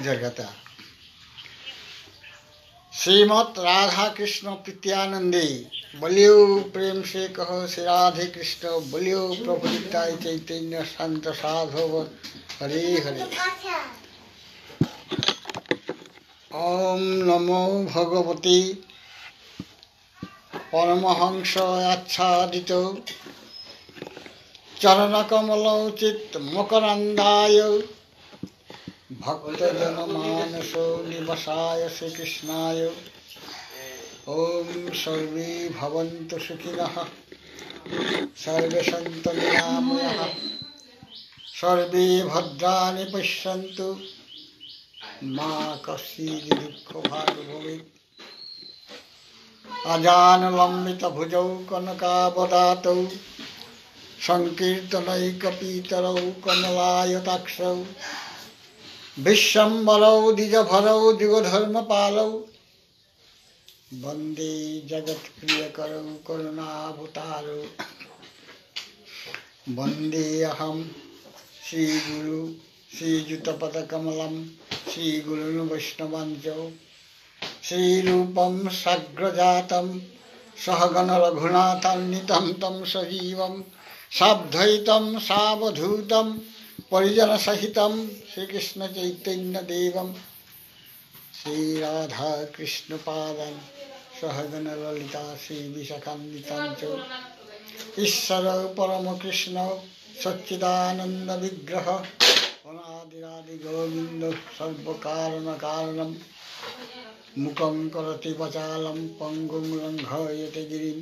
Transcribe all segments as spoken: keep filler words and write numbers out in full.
जगता। श्रीमद् राधा कृष्ण प्रीत्यानंदे, बोलियो प्रेम से कहो श्री राधे कृष्ण, बोलियो प्रभु नित्याय चैतन्य संत साधो। हरे हरे। ओम नमो भगवती परमहंस आच्छादित चरणकमलौ चित्तमकरन्दाय भक्तजनमानसौ निवसाय श्रीकृष्णाय। ओम सर्वे भवन्तु सुखिनः, सर्वे सन्तु निरामयाः, सर्वे भद्राणि पश्यन्तु, मा कश्चित् दुःख भाग् भवेत्। अजानुलम्बितभुजौ कनकावदातौ, सङ्कीर्तनैकपितरौ कमलायताक्षौ, विश्वम्भरौ द्विजभरौ युगधर्मपालौ, वन्दे जगत्प्रियकरौ करुणावतारौ। वन्देऽहं श्रीगुरु श्रीयुतपदकमलं श्रीगुरून् वैष्णवांश्च। श्रीरूपं साग्रजातं सहगणरघुनाथान्वितं तं सजीवं साद्वैतं सावधूतं परिजनसहितं श्रीकृष्णचैतन्यदेवं श्रीराधाकृष्णपादान् सहगणललिता श्रीविशाखान्वितांश्च। ईश्वरौ परमकृष्णौ सच्चिदानन्दविग्रहौ अनादिरादिगोविन्दौ सर्वकारणकारणं मूकं करोति वाचालं पङ्गुं लङ्घयते गिरिं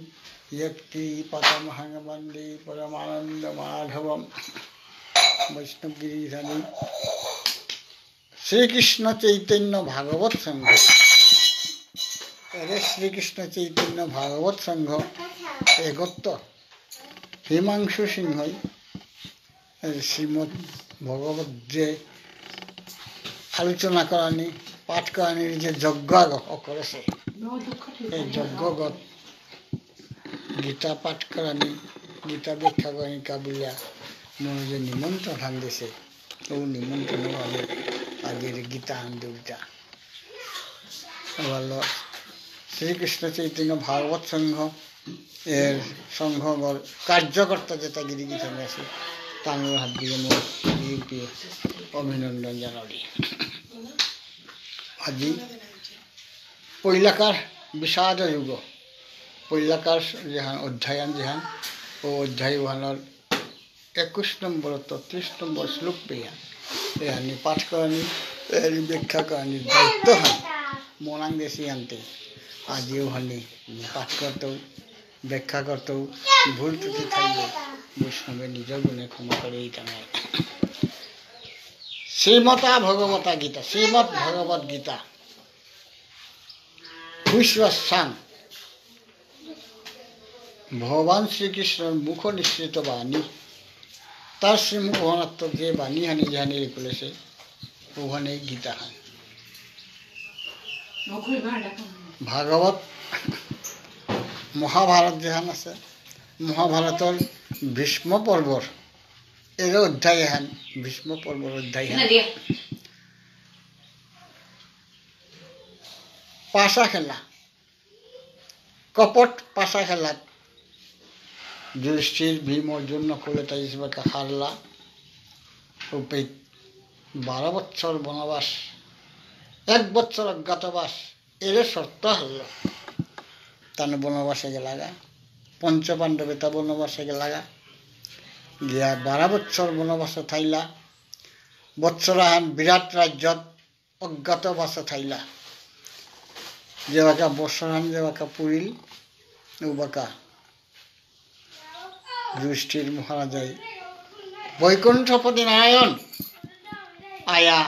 यत्कृपतमहं वन्दे परमानन्दमाधवम्। বৈষ্ণবগিরি শ্রীকৃষ্ণ চৈতন্য ভাগবত সংঘ। এরে শ্রীকৃষ্ণ চৈতন্য ভাগবত সংঘ এগত্ত হিমাংশু সিংহই এরে শ্রীমদ্ ভগবত যে আলোচনা করানি, পাঠ করানির যে যজ্ঞ আগ অকরেসে, এই যজ্ঞগত গীতা পাঠ করানি, গীতা ব্যাখ্যা করানি কাবুলিয়া মনে যে নিমন্ত্রণ হান দিছে, ও নিমন্ত্রণ আগে আগের গীতা আন্দুলতা। ভালো শ্রীকৃষ্ণ চৈতন্য ভাগবত সংঘ এর সংঘগর কার্যকর্তা যেতা গিরি গিথানি আছে, তানুর হাত দিয়ে মোর বিউপি অভিনন্দন জানালি। আজি পৈলাকার বিষাদ যোগ, পৈলাকার যেহান অধ্যায়হান যেহান, ও অধ্যায় ওহানর একুশ নম্বর তো ত্রিশ নম্বর শ্লোক পেয়া, এহানি পাঠ করানি, এহানি ব্যাখ্যা করানি দায়িত্ব হান মোনাং দেসি আনতে। আজিও হানি পাঠ করতেও, ব্যাখ্যা করতেও, ভুল ত্রুটি থাকলে বৈষ্ণবে নিজ গুণে ক্ষমা করে এই টাঙায়। শ্রীমতা ভগবতা গীতা, শ্রীমদ্ ভগবত গীতা। হুইসওয়াসাং ভগবান শ্রীকৃষ্ণর মুখ নিঃসৃত বাণী, তার শ্রীমুখ অনাত্ত যে বাণী হানি যেহানি লিখলেছে, ওখানে গীতা হান। ভাগবত মহাভারত যেহান আছে, মহাভারতর ভীষ্ম পর্বর এর অধ্যায় হান, ভীষ্ম পর্বর অধ্যায় হান। পাশা খেলা, কপট পাশা খেলাত যুধিষ্ঠির, ভীম, অর্জুন, নকুল এতা ইসবাকা হারলা। উপেত বারো বৎসর বনবাস, এক বৎসর অজ্ঞাতবাস, এরে শর্ত হারল। তানু বনবাসে গেলাগা, পঞ্চপাণ্ডব এতা বনবাসে গেলাগা। গিয়া বারো বৎসর বনবাসে থাইলা। বৎসরাহান বিরাট রাজ্যত অজ্ঞাতবাসে থাইলা। যেবাকা বৎসরাহান যেবাকা পুরিল, উবাকা যুধিষ্ঠির মহারাজাই বৈকুণ্ঠপতি নারায়ণ আয়া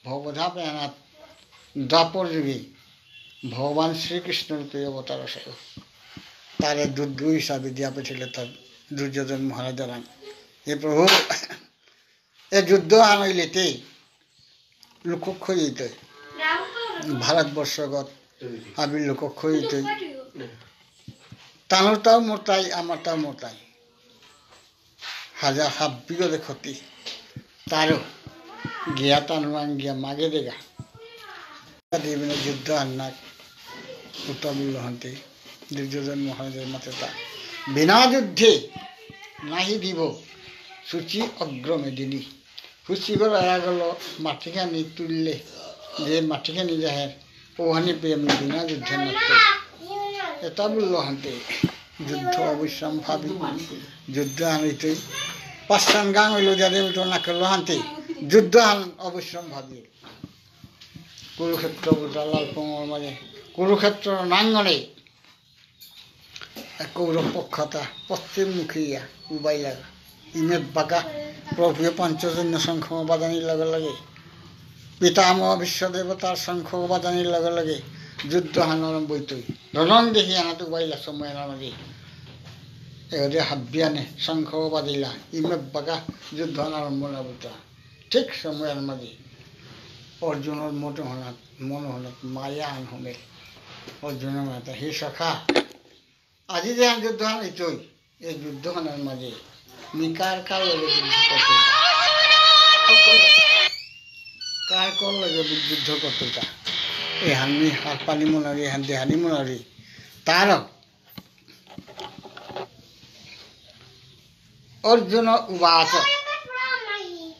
ভবধাপে আনাত দ্বাপর যুগে ভগবান শ্রীকৃষ্ণ রূপে অবতার আছে। তারে দুর্গ হিসাবে দিয়া পেছিল তার দুর্যোধন মহারাজারাং। হে প্রভু, এ যুদ্ধ আনইলেতে লোকক্ষয় হইতে ভারতবর্ষগত হাবির লোকক্ষয় হইতে। তানুরতাও মরতাই, আমারতাও মরতাই। হাজার হাব্বিগরে ক্ষতি। তারও গিয়া তানুয়ান গিয়া মাগে দেগা। দেবিনে যুদ্ধ আন্নাক উত্তর বুলল হান্তি, দুর্যোধন মহারাজের মাতে তা, "বিনা যুদ্ধে নাহি দিব শুচি অগ্রমেদিনী।" শুচিগর আগ অইল মাটিখানি তুললে, যে মাটিখানি যাহের, ওহানি পেয়ে আমি বিনা যুদ্ধে নাচতে। এটা বুলল হান্তি, যুদ্ধ অবশ্যম্ভাবী। যুদ্ধ আন হইতই। পাঁচখান গাঙ অইল যাদের উল্টো না করল হান্তি, যুদ্ধ আন অবশ্যম্ভাবী। কুরুক্ষেত্র বুলতা লালপঙর মাঝে, কুরুক্ষেত্র নাঙ্গনে এক কৌরব পক্ষতা পশ্চিম মুখিয়া উবাই লাগা। ইমে বাকা প্রভু পঞ্চজন্য শঙ্খ বাজানির লগে লগে, পিতামহ বিশ্ব দেবতার শঙ্খ বাজানির লগে লগে যুদ্ধ হান আরম্ভ হইতই। রণং দেহি আনাত উবাইলা সময় আনার মাঝে। এগরে হাব্বিয়ানে শঙ্খ বাজিলা, ইমে বাকা যুদ্ধ হান আরম্ভ না বুলতা। ঠিক সময়র মাঝে অর্জুনর মন হনাত, মন হনাত মায়া আন হমেল। অর্জুনর মাতা, "হে সখা, আজি যে আন যুদ্ধ হান ইতই, এই যুদ্ধ হানর মাঝে মি কার কার লগে যুদ্ধ করতে? কার কার লগে যুদ্ধ করতে তা? এহান মি হারপানি মনারি, এহান দেহানি মনারি।" তার অর্জুন উবাচ,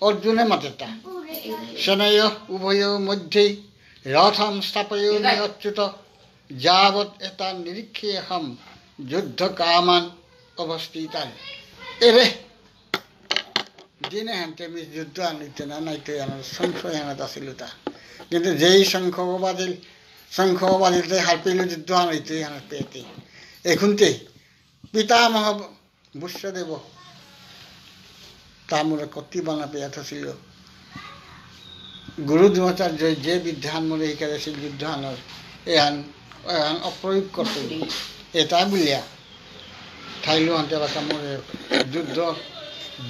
অর্জুনে মাতেতা, "সেনয়োঃ উভয়োর্মধ্যে রথং স্থাপয়ামি অচ্যুত, যাবৎ এতান্নিরীক্ষেঽহং যুদ্ধকামান্ অবস্থিতান্।" এরে, দিনে হানতে মি যুদ্ধ আনিতে না নাইতে আমার সংশয় আনাত আসিল তা। কিন্তু যেই শঙ্খ বাজিল, শঙ্খ বাজিলতে হারপিল যুদ্ধ আনিতে আনাত পেতে। এখনতে পিতামহ ভীষ্মদেব তা মোরে কতি বানা পেয়া থসিল। গুরু দ্রোণাচার্য যে বিদ্যাহান মোরে শিকাইছিল যুদ্ধহানর, এহান, এহান অপ্রয়োগ করতে। এটা বুলিয়া থাইলো আনতে বাসা মোরে যুদ্ধ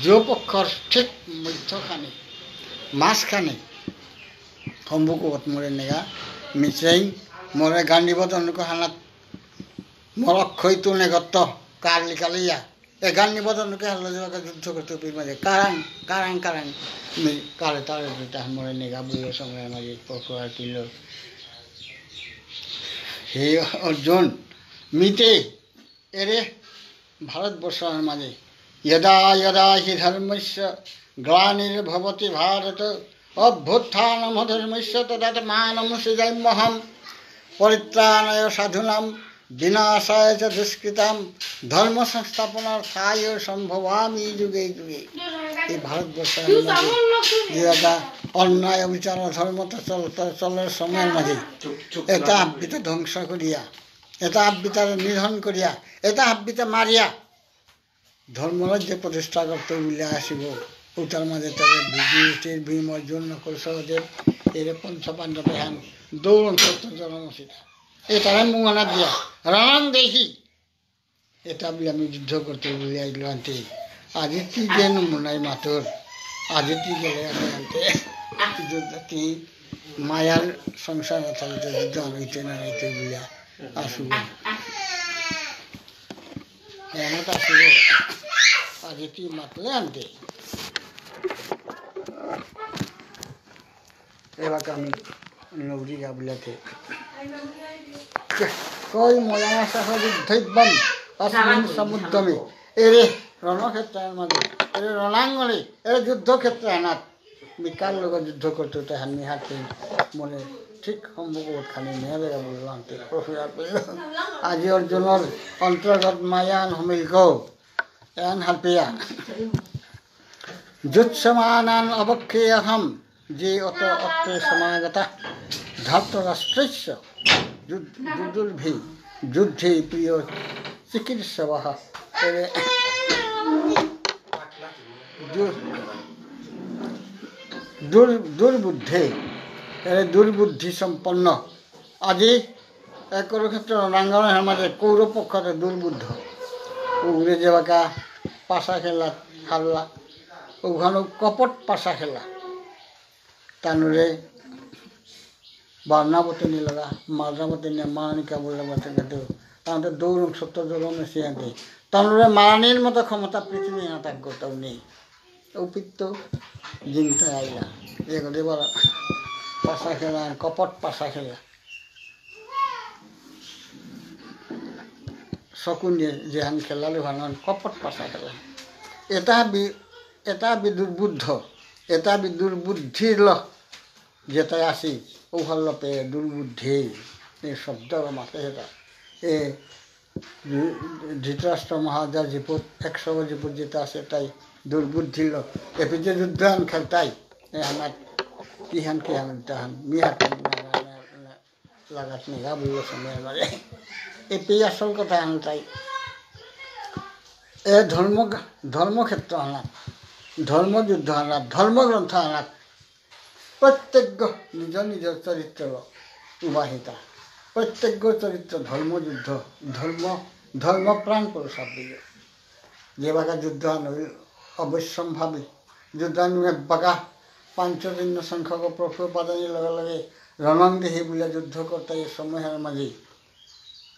যে পক্ষর ঠিক মধ্যখানে, মাঝখানে, সম্মুখত মোরে নেগা, মিচেং, মোরে গান্ডীব ধনুক হানাত মোর অক্ষই তুনে গত্ত, কার লিকালিয়া। এ গান্ডীব ধনুকে হাল্লা দিবাকে যুদ্ধ করতে পির মাঝে। কারাং, কারাং, কারাং। মি কারে তারে দুটা মোরে নেগা বুলে সময় মাঝে পকোয়া কিলো। হে অর্জুন, মিতে, এরে ভারতবর্ষর মাঝে। যদা যদা হি ধর্মস্য গ্লানির্ভবতি ভারত, অভ্যুত্থানমধর্মস্য তদাত্মানমভ্যুজ্জীম্যহম। পরিত্রাণায় সাধূনাং বিনাশায় চ দুষ্কৃতাম, ধর্ম সংস্থাপনার্থায় সম্ভবামি যুগে যুগে। এই ভারতবর্ষর মাঝে যে একটা অন্যায় অবিচার অধর্ম তো চল-, তো চলার সময়ের মাঝে এটা হাব্বিতে ধ্বংস করিয়া, এটা হাব্বিতারে নিধন করিয়া, এটা হাব্বিতে মারিয়া ধর্মরাজ্য প্রতিষ্ঠা করতে বুলে আসিব। ওটার মাঝে তাদের যুধিষ্ঠির, ভীম, অর্জুন, নকুল, সহদেব, এরে পঞ্চপাণ্ডব এহান দৌরং সত্য জনমসিতা। এ তারা মুঙানা দিয়া, রণং দেহি। এটা বুলে আমি যুদ্ধ করতে বুলে আইলো আনতে। আজি তুই যেন মনাই মাতর। আজি তুই গেলে আমি আনতে। যুদ্ধ তুই মায়ার সংসার না থাকতে যুদ্ধ আমি হইতে না হইতে বুলিয়া আসুব। এমন আসুব। আজি তুই মাতলে আনতে। এবার আমি নৌরি গাবলাতে। কই ময়া সহ যুদ্ধৈবম অস্মিন সমুদ্যমে। এরে রণক্ষেত্রের মাঝে, এরে রণাঙ্গনে, এরে যুদ্ধক্ষেত্রে আনাত। মি কার লগে যুদ্ধ করতে তাহান মি হাতে মনে ঠিক সম্ভব খানি নেবে বুললাম তে প্রভু আপেল। আজি অর্জুনর অন্তর্গত মায়ান হমিলকো। এন হারপিয়া। যুৎসমানান অবক্ষেয়হম যে অত অত্রে সমাগতা ধার্তরাষ্ট্রস্য যুদ-, যুদুর্ভি যুদ্ধে প্রিয় চিকিৎসবহ। এরে দু-, দুর-, দুর্বুদ্ধে, এরে দুর্বুদ্ধি সম্পন্ন। আজি এক কুরুক্ষেত্র রণাঙ্গনর মাঝে কৌরব পক্ষতে দুর্বুদ্ধ। উগরে যেবাকা পাশা খেলা, হাল্লা। ওখানে কপট পাশা খেলা। তানুরে বারনাবতে নিলাগা, মারনাবতে নিয়ে মারানিকা বললে বলতে গেতে। তাহলে দৌরম সত্য দৌরম সিয়াতে। তানুরে মারানির মতো ক্ষমতা পৃথিবী না থাক করতাম নেই। উপিত্ত জিনতে আইলা। এগুলি বড় পাশা খেলা, কপট পাশা খেলা। শকুনি যেহান খেলালো হান কপট পাশা খেলা। এটা বি-, এটা বি দুর্বুদ্ধ, এটা বি দুর্বুদ্ধি ল, যেটা আসি, ওহাল্লপে দুর্বুদ্ধি, এই শব্দ মাতে সেটা। এ ধৃ-, ধৃতরাষ্ট্র মহারাজা জিপুত, একশো জিপুত যেটা আছে, তাই দুর্বুদ্ধি ল। এপি যে যুদ্ধহান খেলতাই, এ আমার কিহান কিহান তাহান, মি হাতে না, না, না, না, লাগাত নেগা বুললো সময় আমারে। এপি আসল কথা আনতাই। এ ধর্ম, ধর্মক্ষেত্র আনাত, ধর্মযুদ্ধ আনাত, ধর্মগ্রন্থ আনাত, প্রত্যেক নিজ নিজ চরিত্র উবাহিতা। প্রত্যেক চরিত্র ধর্মযুদ্ধ, ধর্ম, ধর্মপ্রাণ পুরুষাবৃত। যে বাগা যুদ্ধহান হইল অবশ্যম্ভাবী। যুদ্ধহান এবাকা পাঞ্চজন্য সংখ্যক প্রভু পাদানি লগে লগে রণং দেহি বুলে যুদ্ধ করতে এই সময়হার মাঝে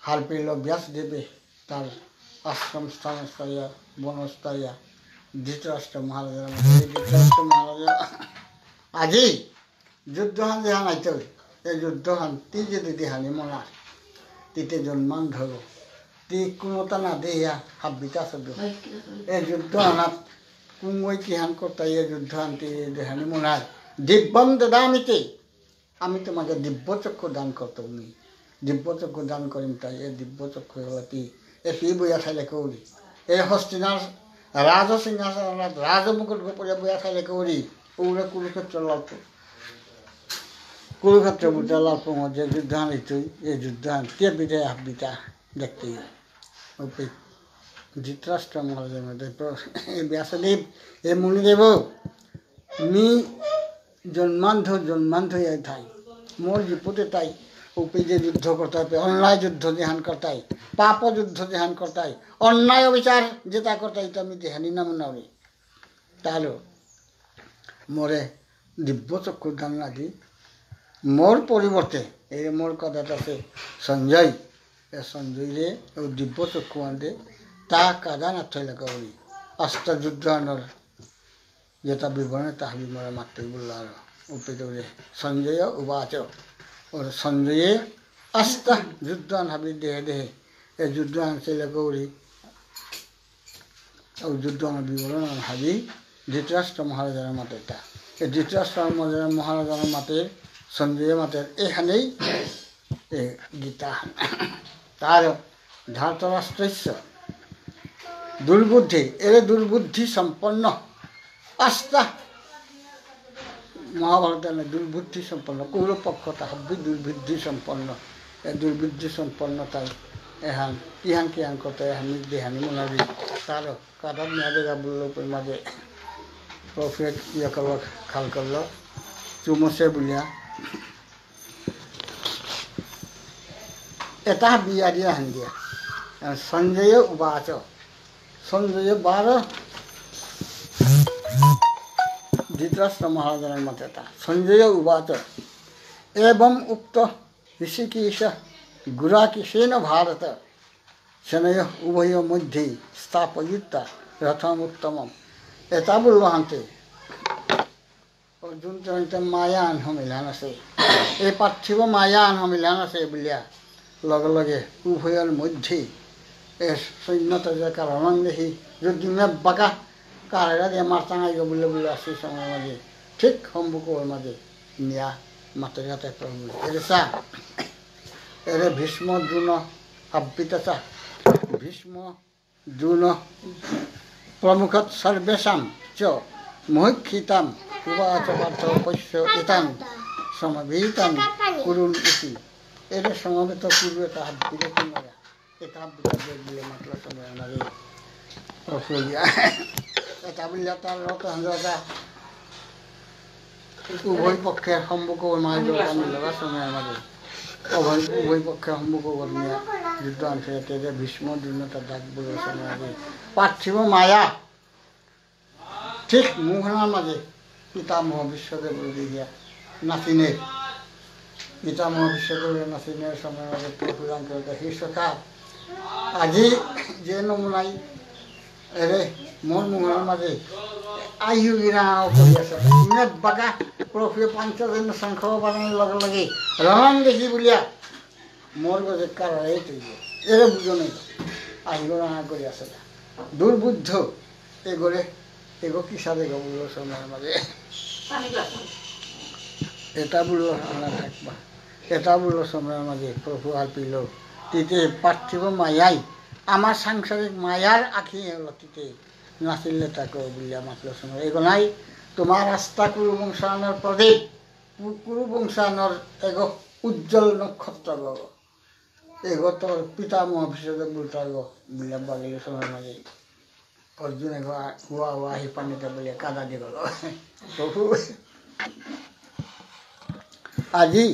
হারপিল ব্যাসদেবে তার আশ্রম স্থান স্থাইয়া, বন স্থাইয়া, ধৃতরাষ্ট্র মহারাজার মধ্যে এই ধৃতরাষ্ট্র মহারাজা আজি যুদ্ধহান যেহান আইতই, এই যুদ্ধহান তি যদি দেহানি মনার, তিতে জন্মান ধরো, তি কোনোটা না দেহিয়া হাব্বিতা সদ্য। এই যুদ্ধহানাত কুঙ্গই কিহান করতাই এই যুদ্ধহান তি দেহানি মনার। দিব্যম দদামিতে, আমি তোমাকে দিব্য চক্ষু দান করতাম নি। দিব্য চক্ষু দান করিম তাই, এ দিব্য চক্ষু হলো তি। এ তি বইয়া থাইলে কৌরি। এ হস্তিনার রাজ সিংহাসন, রাজ মুকুট গোপরে বইয়া থাইলে কৌরি। ওরে কুরুক্ষেত্র লালপুর। কুরুক্ষেত্র বুঝা লালপুর মধ্যে যুদ্ধহান ইতুই, এ যুদ্ধহান কে বিদে হাব্বিতা দেখতে। ওপে ধৃতরাষ্ট্র মহারাজের মধ্যে প্র-, এ ব্যাসদেব, এ মুনিদেব, মি জন্মান্ধ, জন্মান্ধ ইয়া থাই। মোর জিপুতে তাই, উপে যে যুদ্ধ করতাই, অন্যায় যুদ্ধ যেহান করতাই, পাপ যুদ্ধ যেহান করতাই, অন্যায় অবিচার যেটা করতাই, এটা আমি দেহানি নাম নাওরি। তাহলে মোরে দিব্য চক্ষু দান লাগি, মোর পরিবর্তে, এই মোর কাদাত আছে সঞ্জয়, এ সঞ্জয়রে ও দিব্য চক্ষু আনতে, তা কাদান আত্মই লাগা উনি। আস্তা যুদ্ধ আনর যেটা বিবরণে তাহা বিবরণে মাত্রই বলল আর উপেত উঠে সঞ্জয় উবাচ। ওর সঞ্জয়ে আস্তা যুদ্ধ আন হাবি দেহে দেহে। এ যুদ্ধ আন ছেলে গৌরী। ও যুদ্ধ আন বিবরণ আন হাবি ধৃতরাষ্ট্র মহারাজার মাতে তা। এ ধৃতরাষ্ট্র মহারাজার, মহারাজার মাতে সঞ্জয় মাতে এখানেই এ গীতা। তার ধারতরাষ্ট্রস্য দুর্বুদ্ধি, এরে দুর্বুদ্ধি সম্পন্ন। আস্তা মহাভারত এনে দুর্বুদ্ধি সম্পন্ন, কৌরব পক্ষ তা হাব্বি দুর্বুদ্ধি সম্পন্ন। এ দুর্বুদ্ধি সম্পন্ন তাই এহান, ইহান কিহান করতে এহান নিজে হানি মনাবি। তার কাদাত নিয়াদে গাবুল্লো পর মাঝে প্রফেট ইয়া করল, খাল করল, চুমসে বুলিয়া। এটা বিয়া দিয়া হান দিয়া। আর সঞ্জয় উবাচ। সঞ্জয় বারো ধৃতরাষ্ট্র মহারাজার মতে তা। সঞ্জয় উবাচ। এবম উক্ত হৃষীকেশ গুড়াকেশেন ভারত। সেনয় উভয় মধ্যে স্থাপয়িত্বা রথম উত্তমম। এটা বললো হানতে। অর্জুন তো এটা মায়ান হমিলান আছে। এই পার্থিব মায়ান হমিলান আছে বুলিয়া। লগে লগে উভয়র মধ্যে এ সৈন্যতা যে কারণ দেখি যদি মে বাঁকা কারেরা দিয়ে মারতাম আইব বুলে বুলে আসি সময় মাঝে ঠিক হম্বুকর মাঝে নিয়া মাতে যাতে প্রভু। এরে চা, এরে ভীষ্ম দ্রোণ হাব্বিতা চা। ভীষ্ম দ্রোণ প্রমুখত সর্বেষাং চ মহীক্ষিতাম উবাচ পার্থ পশ্য ইতাং সমবেতাং কুরুন ইতি। এরে সমবেত কুরু এটা হাব্বিতা কুমারা। এটা হাব্বিতা দেখ বুলে মাতলা সময় আমারে। প্রভু ইয়া। এটা বুলে তার রথ হান উভয় পক্ষে সম্মুখ মাঝে যুদ্ধ মিলবা সময় আমাদের। উভয়, উভয় পক্ষে সম্মুখ নিয়ে যুদ্ধ আনছে, এতে যে ভীষ্ম দ্রোণ তার ডাক বলে সময় আমাদের। পার্থিব মায়া, ঠিক মোহনার মাঝে পিতামহ ভীষ্মদেব রয়ে গিয়া নাচিনে। পিতামহ ভীষ্মদেব নাচিনের সময় আমাদের প্রভু রাম কে হে সখা, আজি যে নমুনাই এরে মোর মুখর মাঝে আহিগো রাঙ করি আছে। ইমে বাকা প্রভু পঞ্চজন্য শঙ্খ বাজানোর লগে লগে রঙ দেখি বুলিয়া মোর গজে কারারে তুই এরে বুঝো নেই। আহিগো রাঙ করি আছে। দুর্বুদ্ধ এগোরে, এগো কিসাদে গো বুললো সময়ের মাঝে। এটা বুললো আনা থাকবা। এটা বুললো সময়ের মাঝে প্রভু হারপিল। তিতে পার্থিব মায়াই, আমার সাংসারিক মায়ার আখি এলো তিতে। নাচিলে তাকে বুলিয়া মাতলো সময়। এগো নাই, তোমার আস্থা কুরু বংশানোর প্রদীপ, কু-, কুরু বংশানোর এগো উজ্জ্বল নক্ষত্র গো। এগো তোর পিতামহ ভীষ্মদেব বুলতার গো, বুলিয়া বাগিল সময় মাঝে। অর্জুন এগো আ-, ওয়া ওয়া হি পানিতে বুলিয়া কাদা দি গেল। প্রভু, আজি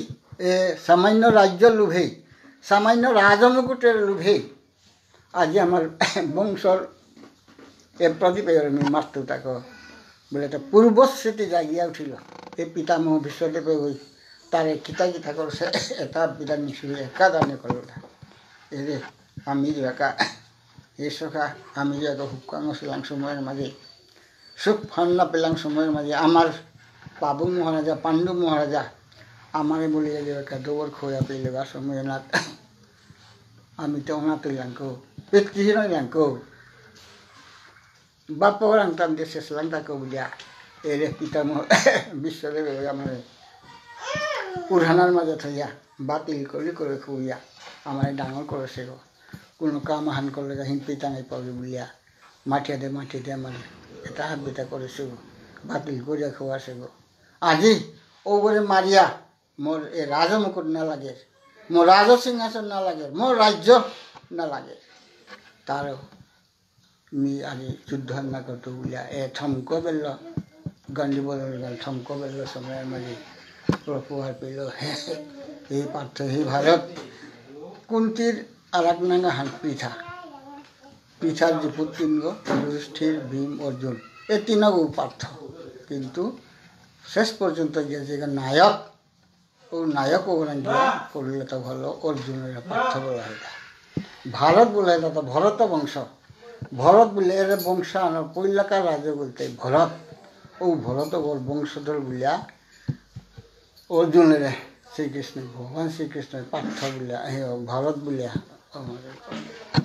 এ সামান্য রাজ্য লোভে, সামান্য রাজমুকুটের লোভে, আজি আমার বংশর এ প্রদীপে আমি মারতু তাকে। বুলে তো পূর্ব স্মৃতি জাগিয়া উঠিল। এ পিতামহ ভীষ্মদেবে ওই তারে কিতা কিতা করছে, এটা বিধান নিশুলে কাদানে করল না। এরে আমি এলাকা, এ সখা, আমি এলাকা হুকাং ছিলাম সময়ের মাঝে, সুখ ফান্না পেলাম সময়ের মাঝে, আমার বাবু মহারাজা, পাণ্ডু মহারাজা, আমারে বলিয়া যে একটা দৌড় খোয়া পেলে বা সময় না, আমি তো না পেলাম কো, পিতৃহীন হইলাম কো। বাপক রাংতাম দেশে লাংতা কবুলিয়া, এরে পিতামহ বিশ্বদেব এরে আমারে উড়ানার মাঝে থইয়া, বাতিল করি করে খুইয়া, আমারে ডাঙর করেছে গো। কোনো কাম আহান করলে গা হিন পিতাঙে পাবি বুলিয়া, মাটিয়া দে, মাটিয়া দে আমারে, এটা হাবিতা করেছে গো, বাতিল করিয়া খুয়াছে গো। আজি ওগরে মারিয়া, মোর এ রাজমুকুট না লাগে, মোর রাজসিংহাসন না লাগে, মোর রাজ্য না লাগে। তারও মি আগে যুদ্ধ না করতে বুলিয়া, এ থমকো বেলল, গন্ডি বদল গেল, থমকো বেলল সময় মাঝে প্রভু আর পেল, হে, হে পার্থ, হে ভারত, কুন্তির আর এক নাঙ হান পৃথা। পৃথার যে পুত্র তিনগো, যুধিষ্ঠির, ভীম, অর্জুন, এ তিনগো পার্থ। কিন্তু শেষ পর্যন্ত যে যে নায়ক, ও নায়ক ও রাঙ্গিয়া করলে তো ভালো, অর্জুনের পার্থ বলা হয় না। ভারত বলে এটা তো ভরত বংশ। ভরত বলে এর বংশ আনার পৈলাকার রাজা বলতে ভরত। ও ভরত ওর বংশধর বলিয়া অর্জুনের শ্রীকৃষ্ণ, ভগবান শ্রীকৃষ্ণের পার্থ বলিয়া, এ, ভরত বলিয়া আমার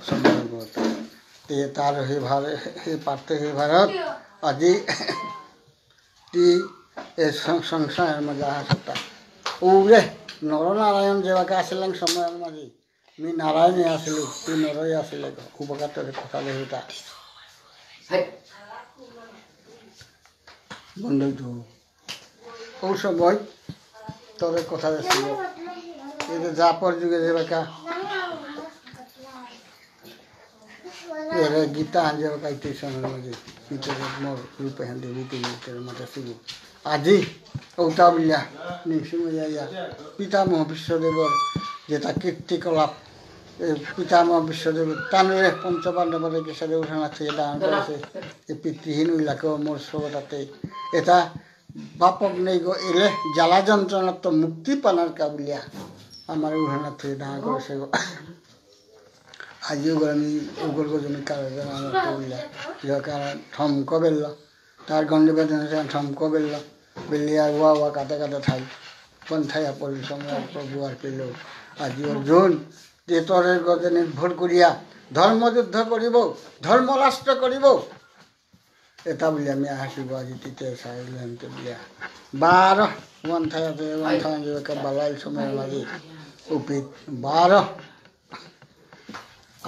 সম্মান করত। তে তার হে ভার-, হে পার্থ হে ভারত, আজি তি এ সং-, সংসারর মাঝে আহাসতা। ওরে, নরনারায়ণ যেবাকা আসিলেন সময়র মাঝে, মি নারায়ণে আসিলু, তুই নরই আসিলে গো, উপকার তোরে কথা দেহুতা। বন্ধু তো, ও সময় তোরে কথা দেছিল। এই যে দ্বাপর যুগে যেবাকা এরে গীতা হান যেবাকা ইতে সময় মাঝে, ভিতরে মোর রূপে হান দেবী তে ভিতরে মাতা শিব। আজি ওটা বুলিয়া, নিংসিং ইয়া, পিতামহ ভীষ্মদেবর যেটা কীর্তিকলাপ, এ, পিতামহ ভীষ্মদেব তানরে পঞ্চপাণ্ডবরে কিসাদে উঠানা থেকে দান করেছে, এ পিতৃহীন ইলাকাও মোর সবতাতে। এটা বাপক নেই গো, এলে জ্বালা যন্ত্রণাত্ত মুক্তি পানার কাবুলিয়া আমার উঠানা থেকে দান করেছে গো। আজিও গো আমি উগল গো জমি কারো জানা আমার কাবুলিয়া, যে কারণ থমক বেলল, তার গন্ডি বেদনা সে থমক বেলল, বেলিয়া ওয়া ওয়া কাটা কাটা থাই, কোন থাইয়া পড়ি সময় প্রভু আর পেল। আজি অর্জুন, যে তরে গজে নির্ভর করিয়া ধর্মযুদ্ধ করিব, ধর্ম রাষ্ট্র করিব। এটা বুলিয়া আমি আহিব আজি তৃতীয় সাইলেন্ট বুলিয়া। বারো, ওয়ান থাইতে, ওয়ান থাইতে, কে বালাইল সময় মাঝে, উপিত, বারো।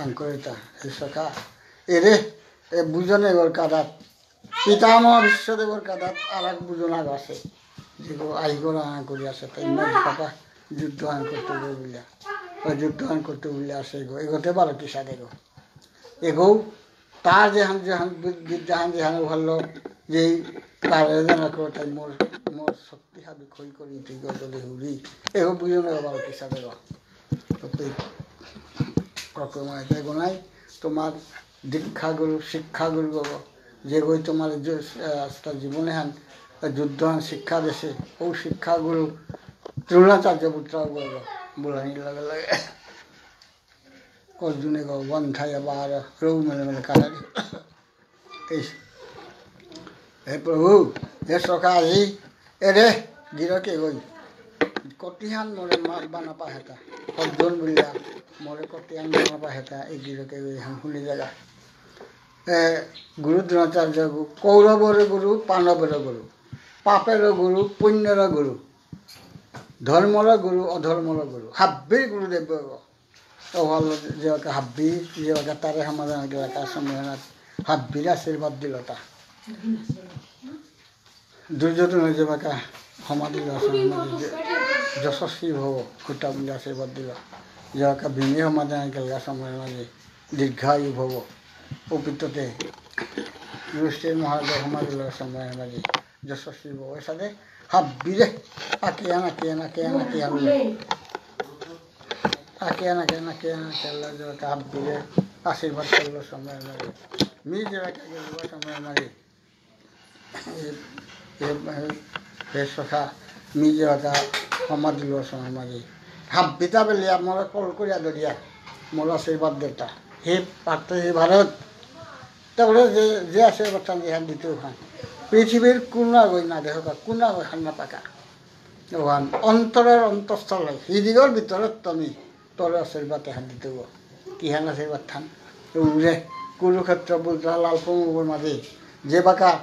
আঙ্করিতা, এ সখা, এরে, এ বুঝনে গর কাদাত, পিতামহ ভীষ্মদেবর কাদাত আর এক বুঝন আগ আছে। যেগো আইগো রাঙা করি আছে, তাই মা বাবা যুদ্ধ আন করতে বুলিয়া। ও যুদ্ধ আন করতে বুলিয়া আছে এগো। এগোতে পারো কিসাদে গো। এগো তার যেহান, যেহান বি-, বিদ্যাহান যেহান ভালো, যেই তারে জানা করো, তাই মোর, মোর শক্তি হাবি ক্ষয় করি, তুই গো যদি হুরি। এগো বুঝো না বাবা কিসাদে গো। তো তুই কক্রমায় এগো নাই, তোমার দীক্ষাগুরু, শিক্ষাগুরু বাবা, যেগই তোমার যে, আহ, আস্তা জীবনে হান, আহ, যুদ্ধ হান শিক্ষা দেছে, ও শিক্ষাগুরু দ্রোণাচার্য পুত্র বাবা, বুলানি লাগে লাগে। অর্জুনে গো বন থাই আবার রৌ মেলে মেলে কাটারি। ইস। হে প্রভু, হে সখা আজি, এরে, গিরকে গই। কতিহান মোরে মা-, বানা পাহেতা। অর্জুন বুলিয়া, মোরে কতিহান বানা পাহেতা, এই গিরকে গই হান হুনি জাগা। এ, গুরু দ্রোণাচার্য গু-, কৌরবর গুরু, পাণ্ডবর গুরু। পাপর গুরু, পুণ্যর গুরু। ধর্মর গুরু, অধর্মর গুরু। হাব্বির গুরুদেব গো। ও হল যেবাকা হাব্বি, যেবাকা তারে সমাধান গেলাকা সময় না, হাব্বির আশীর্বাদ দিল তা। দুর্যোধন যেবাকা সমাধি আসন মাঝে যে-, যশস্বী ভব, খুঁটা বুলে আশীর্বাদ দিল। যেবাকা ভীমে সমাধান গেলাকা সময় মাঝে দীর্ঘায়ু ভব। উপিততে যুধিষ্ঠির মহারাজ সমাধি সময় মাঝে যশস্বী ভব। এসাদে হাব্বিরে আকিয়ান, আকিয়ান, আকিয়ান, আকিয়ান। আকিয়ান, আকিয়ান, আকিয়ান, আকিয়ান, যেবাকা হাব্বিরে আশীর্বাদ করল সময় মাঝে। মি যেবাকা গেল সময় মাঝে। এ, এ, এ, হে সখা, মি যেবাকা সমাধি লওয়ার সময় মাঝে। হাব্বিতা বেলিয়া মোরে কল করিয়া ধরিয়া, মোরে আশীর্বাদ দেতা। হে পার্থ, হে ভারত, তারপরে যে, যে আশীর্বাদ চান যেহান দিতে ওখান। পৃথিবীর কোন আগই না দেখো, কোন আগই হান না পাকা। ওহান অন্তরর অন্তঃস্থলে, হৃদয়র ভিতরে তুমি তোর আশীর্বাদ এহান দিতে হবো। কিহান আশীর্বাদ থান? উরে, কুরুক্ষেত্র বুলতা লাল পঙ্গর মাঝে, যেবাকা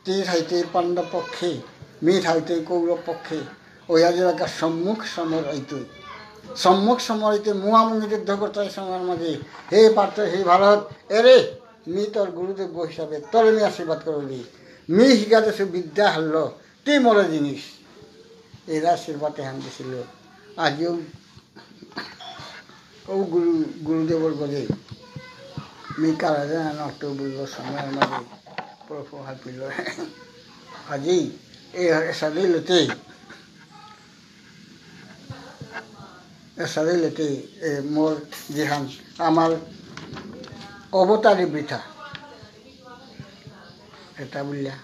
তি থাইতে পাণ্ডব পক্ষে, মি থাইতে কৌরব পক্ষে, ওয়া যেবাকা সম্মুখ সমর হইতই। সম্মুখ সমর হইতে মুহামুহি যুদ্ধ করতে সময়ের মাঝে, হে পার্থ, হে ভারত, এরে, মি তোর গুরুদেব হিসাবে তোরে মি আশীর্বাদ করে দি। মি হিকাতে সে বিদ্যা হারলো, তি মোরে জিনিস। এরা আশীর্বাদ এহান দিছিল। আজিও ও গুরু, গুরুদেবর গজে মি কারা জানা নষ্ট বুলব সময়ের মাঝে প্রভু হারপিল। আজি এ এসাদে লতে, এসাদে লতে, এ মোর যেহান আমার অবতারই বৃথা। এটা বুলিয়া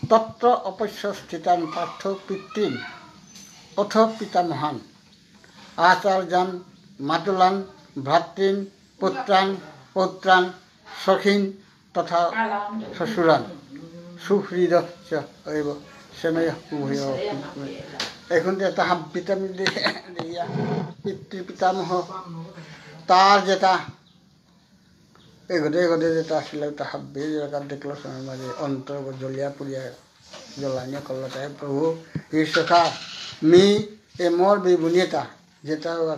তত্র অপশ্য স্থিতান পার্থ পিতৃন অথ পিতামহান আচার্যান মাতুলান ভ্রাতৃন পুত্রান পৌত্রান সখীন তথা শ্বশুরান সুহৃদশ্চ এব সেনয় উভয়। এখন তো এটা হাব্বিতাম দিয়া পিতৃ পিতামহ তার যেটা এগোতে এগোতে যেটা আসলে তা হাব্বি যেটা দেখলো সময় মাঝে অন্তর জ্বলিয়া পুড়িয়া জ্বলানিয়া করলো তাই প্রভু হে সখা মি এ মোর বেইবুনি এতা যেটা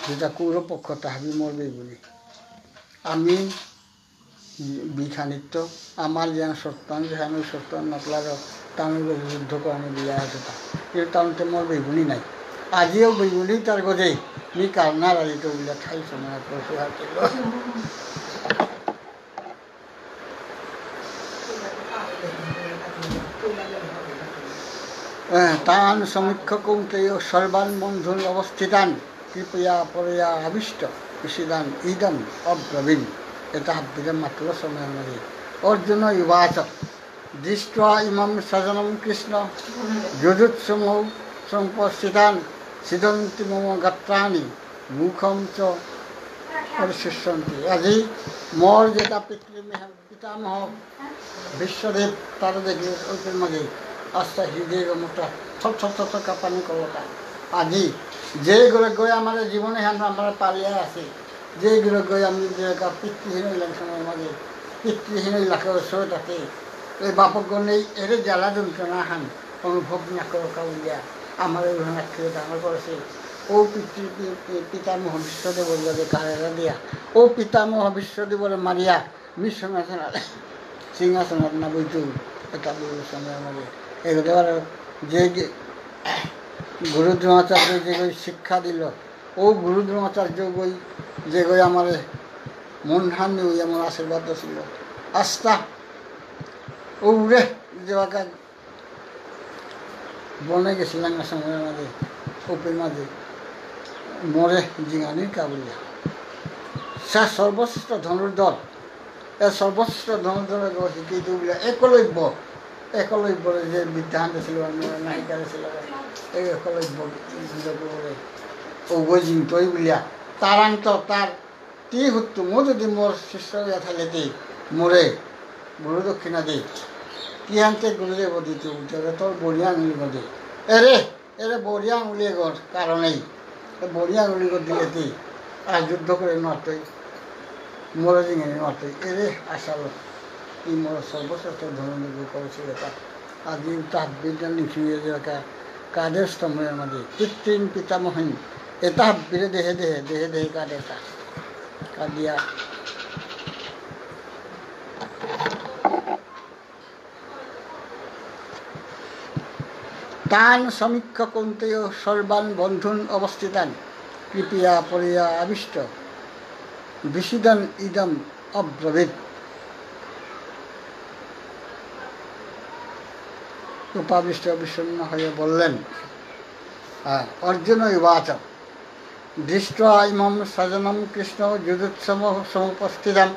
যেটা কৌরব পক্ষ তা হাবি মোর বেইবুনি। আমি বিখানিত্য আমার যেন সত্যান যেন সত্যান নাতলার তানুর যুদ্ধ করানি দিয়া আছে তা। কিন্তু তানুতে মোর বেইবুনি নাই। আজিও বেইবুনি তার গজে মি কারনা রাজিত বুলিয়া ঠাই সময় প্রসু হাতে। এ, তান সমীক্ষ্য কৌন্তেয় সর্বান বন্ধূন অবস্থিতান কৃপয়া পরয়া আবিষ্ট ঈশিদান ইদম অব্রবীন। এটা হাব্বিরে মাতল সময় মাঝে। অর্জুন উবাচ দৃষ্ট্বা ইমাম স্বজনম কৃষ্ণ যুযুৎসুমৌ সমুপস্থিতান ছিদন্তি মম গাত্রাণি মুখম চ পরিশুষ্যন্তি। আজি মোর যেটা পিতৃ পিতামহ বিশ্বদেব তারা দেখি ওদের মাঝে আস্থা হৃদয় মোটা থর থর থর থর কাঁপানি করলতা। আজি যে গরে গরে আমার জীবনে হান আমার পালিয়া আছে, যে গরে গরে আমি যে কা পিতৃহীন হইলাম সময় মাঝে, পিতৃহীন হইলাকে সরে থাকে, এই বাপক নেই এরে জ্বালা যন্ত্রণা হান অনুভব না করো কাউলিয়া, আমার ওই হান খেয়ে ডাঙর করেছে। ও পিতৃ পি-, পি-, পিতামহ বিশ্বদেব বলবে কারেরা দিয়া, ও পিতামহ বিশ্বদেবরে মারিয়া, মি সিংহাসনাত, সিংহাসনাত না বইতু, এটা বলল সময় মাঝে। এগুলো আর যে যে গুরু দ্রোণাচার্য যে ওই শিক্ষা দিল, ও গুরু দ্রোণাচার্য ওই যে ওই আমার মন হানি ওই আমার আশীর্বাদ ছিল। আস্থা, ও উড়ে যে বাকা বনে গেছিলাম সময় মাঝে, ওপের মাঝে, মোরে জিঙানি কাবুলিয়া। সে সর্বশ্রেষ্ঠ ধনুর্ধর, এ সর্বশ্রেষ্ঠ ধনুর্ধর শিক্ষিত বুলিয়া একলব্য, একলব্যরে যে বিদ্যাহান ছিল, নায়িকা ছিল, এই একলব্য বুলিয়া, ওগো জিংতই বুলিয়া, তারান্ত তার তি হুত্তু মু যদি মোর শিষ্য ইয়া থালে তি মোরে গুরু দক্ষিণা দে। তি আনতে গুরুদেব দিতে উঠে তোর বড়িয়া আঙুলি দে। এরে, এরে বড়িয়া আঙুলি এগর কারণেই। এ বড়িয়া আঙুলি এগর দিলে তি আর যুদ্ধ করে নতই। মোরে জিঙে নতই। এরে আশালো। তি মোর সর্বশ্রেষ্ঠ ধর্ম করেছিল তা। আজি উতা হাব্বির লিখিয়ে যে কা-, কাদের স্তম্ভের মাঝে, পিতৃন পিতামহীন, এতা হাব্বিরে দেহে দেহে, দেহে দেহে কাদেতা। কাদিয়া। তান সমীক্ষ্য কৌন্তেয় সর্বান বন্ধূন অবস্থিতান, কৃপয়া পরয়া আবিষ্ট, বিষীদন ইদম অব্রবীৎ। উপাবিষ্ট বিষণ্ণ হয়ে বললেন, আহ, অর্জুন উবাচ, দৃষ্ট্বা ইমম সজনম কৃষ্ণ যুযুৎসম সমুপস্থিতম।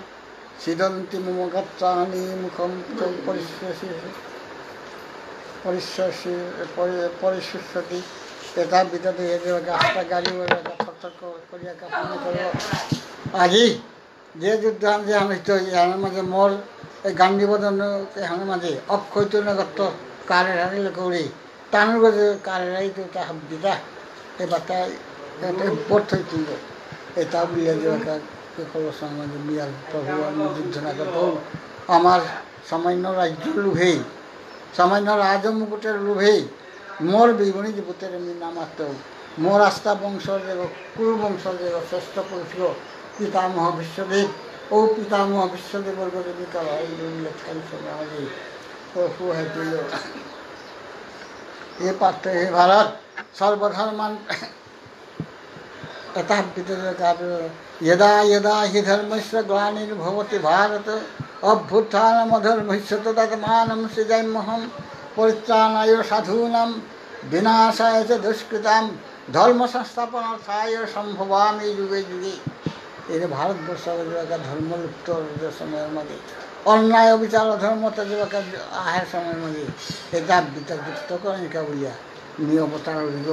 সীদন্তি মম গাত্রাণি মুখম চ পরিশ্যসি, পরিশ্যসি, পরি-, পরিশুষ্যতি। এতা বিতদে এ দেবকে আস্তা গাড়ি ওরা থরথর কর-, করিয়া কাঁপনি করল। আজি যে যুদ্ধ আমি যে আমি তো এর মাঝে মোর এই গান্ধী বদন এর মাঝে অক্ষয় তো নগত্য কারে হারিল করি। তানুর গজে কারেরাই তো তা হাব্বিতা, এ বাতাই, এ তো বট হইছিল। এতা বুলিয়া যে একা কে কল সমাজে মিয়াল প্রভু আমি যুদ্ধ না করব। আমার সামান্য রাজ্য লোভেই, সামান্য রাজমুকুটের লোভেই, মোর বিবনি যে পুত্রের আমি নামাত্ত, মোর আস্তা বংশ যে, কুল বংশ যে, শ্রেষ্ঠ পুরুষ, পিতামহ বিশ্বদেব, ও পিতামহ বিশ্বদেবর গজে বিকাল, এই দুর্মিলে ঠাই সমাজে, প্রভু হইছিল। এ পার্থ হে ভারত, সর্বধর্মান, এতা হাব্বিতা যে কাপে, যদা যদা হি ধর্মস্য গ্লানির্ভবতি ভারত, অভ্যুত্থানমধর্মস্য তদাত্মানং সৃজাম্যহম, পরিত্রাণায় সাধূনাম, বিনাশায় চ দুষ্কৃতাম, ধর্ম সংস্থাপনার্থায় সম্ভবামি যুগে যুগে। এরে ভারতবর্ষ এলাকা ধর্ম লুপ্ত হওয়ার সময়র মাঝে, অন্যায় অবিচার অধর্ম এলাকা আহার সময়র মাঝে, এতা বিতাযুক্ত করেন কা বুলিয়া, মি অবতার হইব।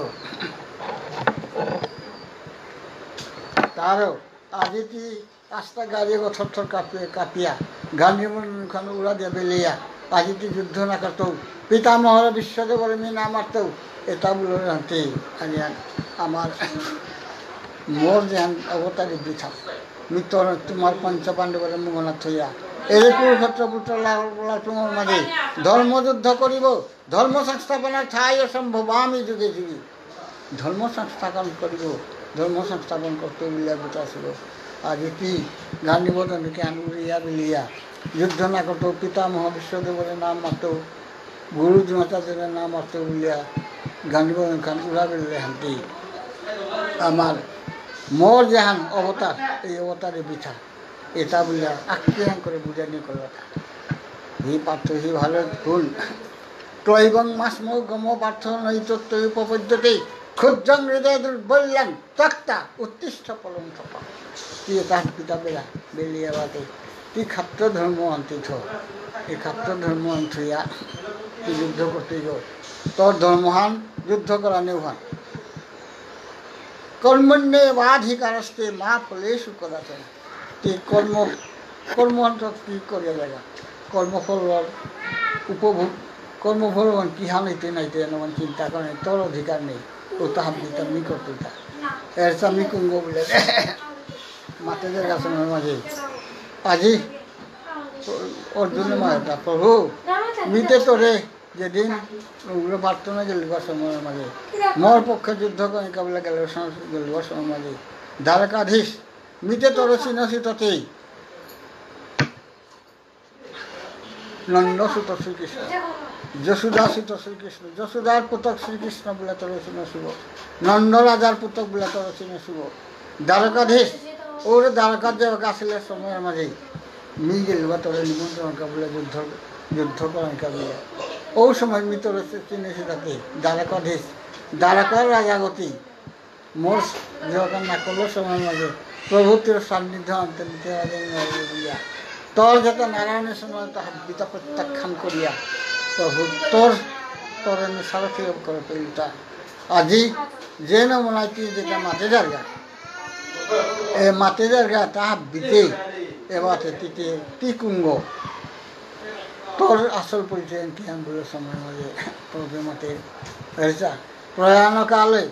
তারও আজি তি আস্তা গাড়ি গো থর থর কাঁপিয়া, কাঁপিয়া, গান্ধী বদন খান উড়া দিয়া বেলিয়া, আজি তি যুদ্ধ না করতৌ, পিতামহর বিশ্বদেবর মি না মারতৌ, এতা বুলো রানতে, আজি আন-, আমার মোর যেহান অবতারে বৃথা। মি তোর, তোমার পঞ্চ পাণ্ডবরে মুঙনা থইয়া, এরে কুরুক্ষেত্র পুত্র লা-, লালপুঙর মাঝে ধর্মযুদ্ধ করিব, ধর্ম সংস্থাপনার্থায় সম্ভবামি যুগে যুগে। ধর্ম সংস্থাপন করিব, ধর্ম সংস্থাপন করতে বুলিয়া গোটা ছিল। আজি তি গান্ধী বদনকে আন উড়িয়া বিলিয়া, যুদ্ধ না করতো, পিতামহ বিশ্বদেবরে না মারতো, গুরু দ্রোণাচার্যরে না মারতো বুলিয়া গান্ধী বদন খান উড়া বিললে হান্তি। আমার মোর যেহান অবতার, এই অবতারে বৃথা। এতা বুলিয়া আক্রিয়ান করে বুঝানি করল। হি পার্থ হি ভারত গুণ। ক্লৈবং মাস্ম গম পার্থ নৈতত্ত্ব উপপদ্যতে। ক্ষুদ্রং হৃদয় দুর্বল্যং ত্যক্ত্বা উত্তিষ্ঠ পরন্তপ। তি এতা হাব্বিতা বেলা, বেলিয়া বাদে। তি ক্ষাত্র ধর্ম আন্তি থ। এই ক্ষাত্র ধর্ম আন্তি থইয়া। তি যুদ্ধ করতে গো। তোর ধর্মহান যুদ্ধ করা নেওহান। কর্মণ্যেবাধিকারস্তে মা ফলেষু কদাচন। তি কর্ম, কর্ম অন্তত কি করিয়া জাগা? কর্মফলর উপভোগ, কর্মফল অহান কিহান হইতে নাইতে এহান চিন্তা করে, তোর অধিকার নেই। ও তাহা বিতা মি করতে তা। এর চামি কুঙ্গ বুলে। মাতে জাগা সময় মাঝে। আজি অর্জুনে মাতেতা, প্রভু, মিতে তোরে যেদিন উগ্র প্রার্থনা গেলুগা সময় মাঝে, মোর পক্ষে যুদ্ধ করে কাবলা গেল সম-, গেলুগা সময় মাঝে, দ্বারকাধীশ, মিতে তোরে চিনসি ততেই। নন্দসুত শ্রীকৃষ্ণ, যশোদাসুত শ্রীকৃষ্ণ, যশোদার পুতক শ্রীকৃষ্ণ বুলে তোরে চিনসিব, নন্দ রাজার পুতক বুলে তোরে চিনসিব। দ্বারকাধীশ, ওরে দ্বারকাত যে আসলে সময় মাঝে, মি গেলুগা তোরে নিমন্ত্রণ কাবলে যুদ্ধ, যুদ্ধ করান কাবলে। ও সময় মি তোরে চিনেসি তাতে, দ্বারকাধীশ, দ্বারকার রাজাগতি, মোর যখন না করলো সময় মাঝে, প্রভু তোর সান্নিধ্য আনতে নিতে পারে না বুলিয়া। তোর যাতে নারায়ণের সময় তো হাব্বিতা প্রত্যাখ্যান করিয়া, প্রভু তোর, তোর আমি সারথি করে পেলতা। আজি যে নমুনায় তুই যেটা মাঝে জায়গা, এ মাতে যারগা তা হাব্বিতে, এ বাতে তিতে তি কুঙ্গ। তোর আসল পরিচয় কিহান বুল্ল সময় মাঝে, প্রভু মাতে, এসা, প্রয়াণ কালে,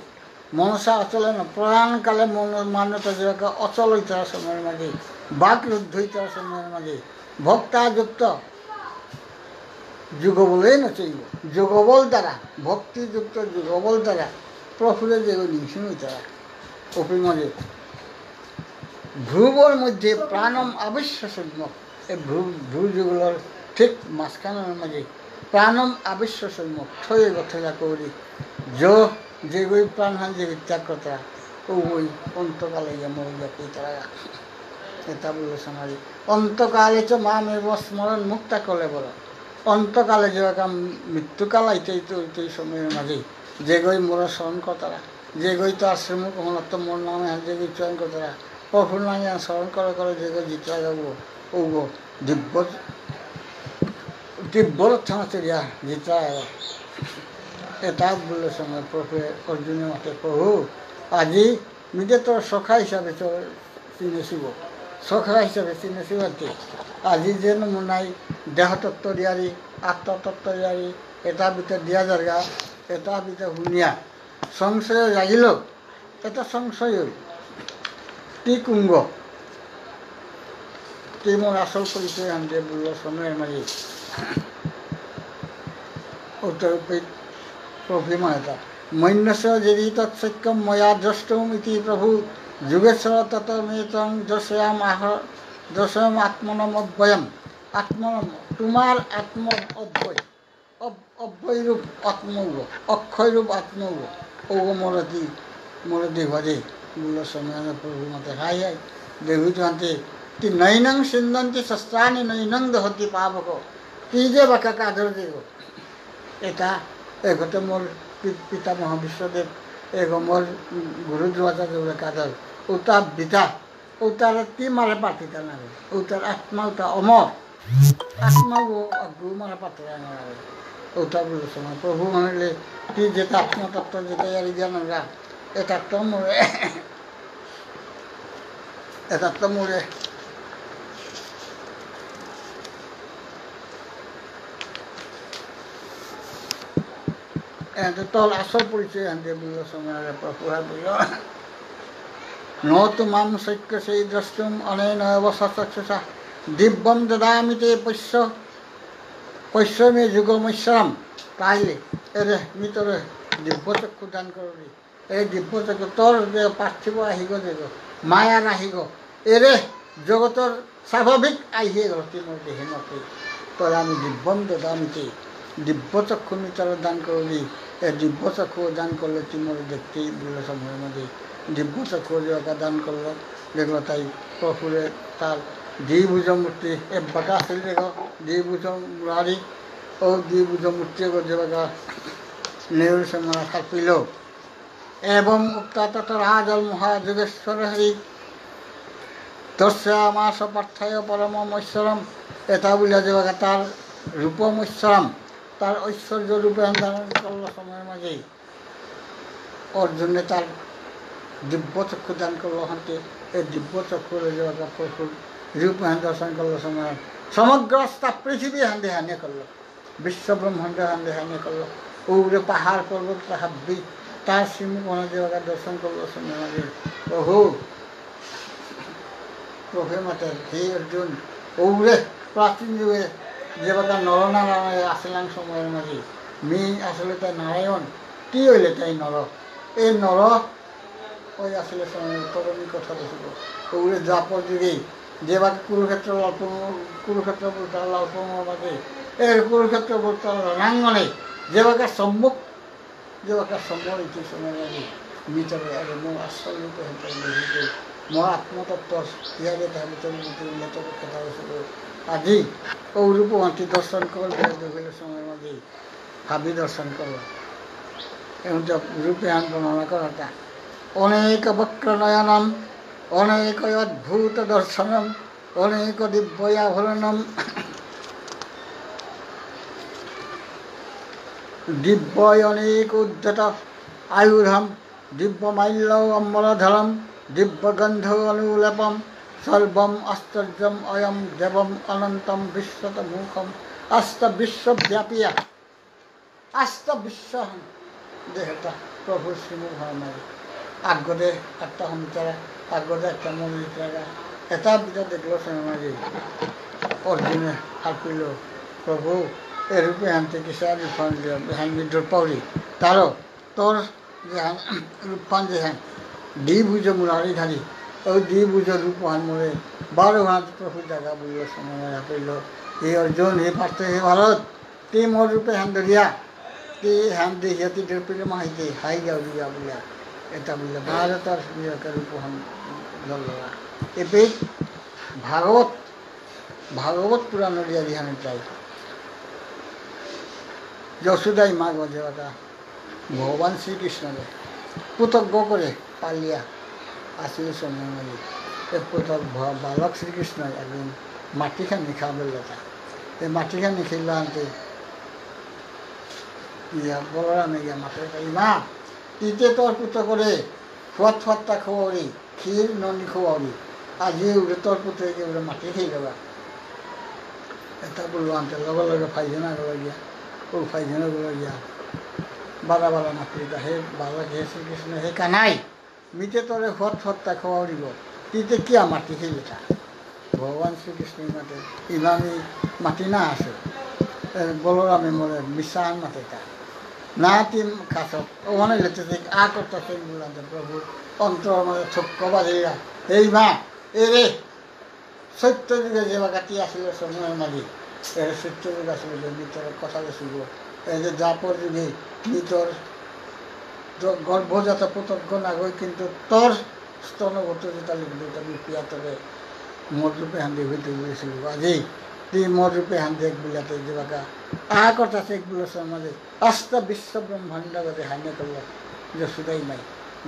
মনসা অচলেন, প্রয়াণ কালে মন, মান্যতা যেবাকা অচল হইতারা সময় মাঝে, বাক রুদ্ধ হইতারা সময় মাঝে, ভক্তাযুক্ত, যোগবলেন চৈব, যোগবল দ্বারা, ভক্তিযুক্ত যোগবল দ্বারা, প্রভুরে যেগ নিংসিং হইতারা, অপি মাঝে, ভ্রুবর মধ্যে প্রাণম আবিশ্য সম্যক। এ ভ্রু, ভ্রু যুগলর ঠিক মাঝখানর মাঝে প্রাণম আবিশ্য সম্যক। থয়ে গথয়া করি। য, যেগই প্রাণহান যে ত্যাগ করতারা, ওই অন্তকালে গিয়া মরে গিয়া পেতারা। এতা বুল্ল সমাজে। অন্তকালে চ মামেব স্মরণ মুক্তা কলেবর। অন্তকালে যেবাকা মৃত্যুকাল আইতে আইতে আইতে এই সময়ের মাঝে যেগই মোর স্মরণ করতারা, যেগই তার শ্রীমুখ হনাত্ম মোর নামে হান যেগই চয়ন করতারা, প্রভুর নামে হান স্মরণ করে করে যেগই জিতরা যাবো, ওগো দিব্য, দিব্য রক্ষা চলিয়া জিতরা। এতা বুল্ল সময় প্রভু অর্জুনে মাতে, প্রভু, আজি মিদে তোর সখা হিসাবে চল-, চিনেসিব। সখা হিসাবে চিনেসিব আনতে। আজি যে নমুনাই দেহতত্ত্ব দিয়ারি, আত্মতত্ত্ব দিয়ারি, এতা ভিতরে দিয়া যারগা, এতা ভিতরে হুনিয়া। সংশয় লাগিল, এতা সংশয় হইল। তি কুঙ্গ। তি মোর আসল পরিচয় আনতে বুল্ল সময় মাঝে। উত্তর পে-, প্রভু মাতা। মন্যস্য যদি তৎসত্যম ময়া দ্রষ্টুম ইতি প্রভু যোগেশ্বর তত মে তং দর্শয়াম আহ-, দর্শয়াম আত্মনম অব্যয়ম। আত্মনম, তোমার আত্ম অব্যয়। অব-, অব্যয়রূপ আত্মগ, অক্ষয়রূপ আত্মগ। ওগো মোরতি, মোরতি ভজে। বুল্ল সময় প্রভু মাতে হাই হাই। দেবী তো আনতে, তি নৈনং সিন্ধন্তি শস্ত্রাণি নৈনং দহতি পাবক। তি যেবাকা কাদর দেব। এতা এগতে মোর পি-, পিতামহ বিশ্বদেব, এগ মোর গুরু দ্রোণাচার্য কাদর, উতা বিতা, উতার তি মারে পাতিতা নারে, উতার আত্মা উতা অমর, আত্মা ও আগু মারে পাতিতা নারে, উতা বুল্ল সময় প্রভু মানলে, তি যেতা আত্মতত্ত্ব যেতা ইয়ারি জানরা, এতা তো মোরে এতা তো মোরে। এতা তো আসল পরিচয় আনতে বুল্ল সময় প্রভু বুল্ল। ন তু মাম শক্যসে দ্রষ্টুম অনেনৈব সচক্ষুষা। দিব্যম দদামি তে পশ্য, পশ্য মে যোগমৈশ্বরম। তাইলে, এরে, মি তোরে দিব্য চক্ষু দান করুরি। এই দিব্য জগতর যে পার্থিব আহিগ যে মায়ার আহিগ, এরে জগতর স্বাভাবিক আহিয়ে গেল তি মোর দেহে মতে। তবে আমি দিব্যম দদামিতে, দিব্য চক্ষু মি তোরে দান করলি, এ দিব্য চক্ষু দান করলে তি মোরে দেখতেই বুল্ল সময় মাঝে দিব্য চক্ষু যে ওকে দান করলো, দেখলো তাই প্রভুরে তার দ্বিভুজ মূর্তি, এবাকা আসিল দেখো, দ্বিভুজ মুরারি, ও দ্বিভুজ মূর্তি এগো যেবাকা নেউর সে মনা খাপিল। এবং উক্তা তত রাজল মহাযোগেশ্বর হরি দর্শয়ামাস পার্থায় পরমম ঐশ্বরম। এতা বুলিয়া যেবাকা তার রূপম ঐশ্বরম, তার ঐশ্বর্য রূপে ধারণ করল সময় মাঝে অর্জুনে তার দিব্য চক্ষু দান করল হাতে। এই দিব্য চক্ষু যেবাকা প্রভুর রূপ দর্শন করল সময় সমগ্র আস্তা পৃথিবী হান দেহানে করল। বিশ্ব ব্রহ্মাণ্ড হান দেহানে করল। ওরে পাহাড় পর্বত হাব্বি, তার শ্রীমুখ মনে যেবাকা দর্শন করল সময় মাঝে, ওহো, প্রভু মাতে, হে অর্জুন, ওরে প্রাচীন যুগে যেবাকা নরনারায়ণ আসিলাং সময় মাঝে, মি আসলে তাই নারায়ণ, তি হইলে তাই নর। এই নর ওই আসলে সময় তরণী কথা বলছিল। ওগুলো দ্বাপর যুগে যেবার কুরুক্ষেত্র লালপুর, কুরুক্ষেত্র বলতে লালপুর মাঝে, এর কুরুক্ষেত্র বলতে রণাঙ্গনে যেবাকা সম্মুখ, যেবাকা সম্মুখ ইতি সময় লাগে, ভিতরে আরে মো আশ্চর্যিত হতে দেখি যে মো আত্মতত্ত্ব ইয়ারে তার ভিতরে ভিতরে উন্নত কথা হয়েছিল। আজি ও রূপবতী দর্শন করবে, দেখলে সময় মাঝে হাবি দর্শন করল। এবং তো রূপে আন বর্ণনা করাটা। অনেক বক্র নয়নম, অনেক অদ্ভুত দর্শনম, অনেক দিব্য আভরণম, দিব্য অনেক উদ্ধত আয়ুধম, দিব্য মাল্য অম্বরধরম, দিব্যগন্ধ অনুলেপম সর্বম আশ্চর্যম অয়ম দেবম অনন্তম বিশ্বতমুখম। আস্ত বিশ্বব্যাপিয়া, আস্ত বিশ্বহান দেহেতা প্রভু শ্রীমুখ হামারি। আগরে একটা হমিতারা, আগরে একটা মরিতারা, এটা বিটা দেখলো সেনামাজি। অর্জুনে হারপিল, প্রভু, এরূপে হানতে কিসা বিফল দিয়া, বিহান বিদ্রোহ পাউরি। তারও তোর যেহান রূপহান যেহান, দ্বিভুজ মুরারিধারী, ওই দ্বিভুজ রূপহান মোরে বারো হাত প্রভু জাগা বুলিয়া সময় আপেল। হে অর্জুন, হে পার্থ, হে ভারত, তি মোর রূপে হান ধরিয়া, তি হান দেখিয়া তি ডেরপিলে মাহিতে হাই যাও দিয়া বুলিয়া, এটা বুলিয়া ভারতর বিবেকের রূপহান ধরলা। এপে ভাগবত, ভাগবত পুরাণ দিয়া দিহান চাই। যশোদাই মাগ যেবাকা ভগবান শ্রীকৃষ্ণরে পুতজ্ঞ করে পালিয়া আসিল সময় মানে এ পুতক ভ-, বালক শ্রীকৃষ্ণ একদিন মাটিখানি খাবেলতা। এ মাটিখানি খেললা আনতে ইয়া বলরামে গিয়া মাতে, "ইমা, ইতে তোর পুতকরে ফুয়াত ফুয়াত্তা খোয়াউরি, ক্ষীর ননি খোয়াউরি, আজি উড়ে তোর পুতকে উড়ে মাটি খেয়ে দেবা।" এটা বললো আনতে লগে লগে ফাইজানা গেল গিয়া, ও ফাইজানা গেল গিয়া, বারা বারা মাতৃকা, হে বালক, হে শ্রীকৃষ্ণ, হে কানাই, মিতে তোরে হত হত্তা খাওয়া উড়িব, তিতে কিয়া মাটি খেলিতা? ভগবান শ্রীকৃষ্ণ মাতে, ইমামি মাটি না আছে, এ, বলরামে মোরে মিশান মাতেতা। না তিন কাছত, ওখানে লেতে দেখ, আ করতেছে বললাম তো প্রভু, অন্তর মানে থক্ক বাজিয়া, এই মা, এ রে, সত্য যুগে যে বাগাতি আসিল সময় মাঝে, এর সত্য যুগ আসিল যে মিতর কথা গেছিল। এই যে দ্বাপর যুগে মিতর দ-, গর্ভজাত পুতক নাগই কিন্তু তোর স্তনগত যেটা লিখবে, এটা আমি পিয়াতরে মোর রূপে হান্দি হইতে গেছিল। আজি তুই মোর রূপে হান্দি এক বিলাতে যে বাগা আ কথা সে এক বিলসর মাঝে আস্তা বিশ্ব ব্রহ্মাণ্ড গতে হানে করল যশোদাই মাই।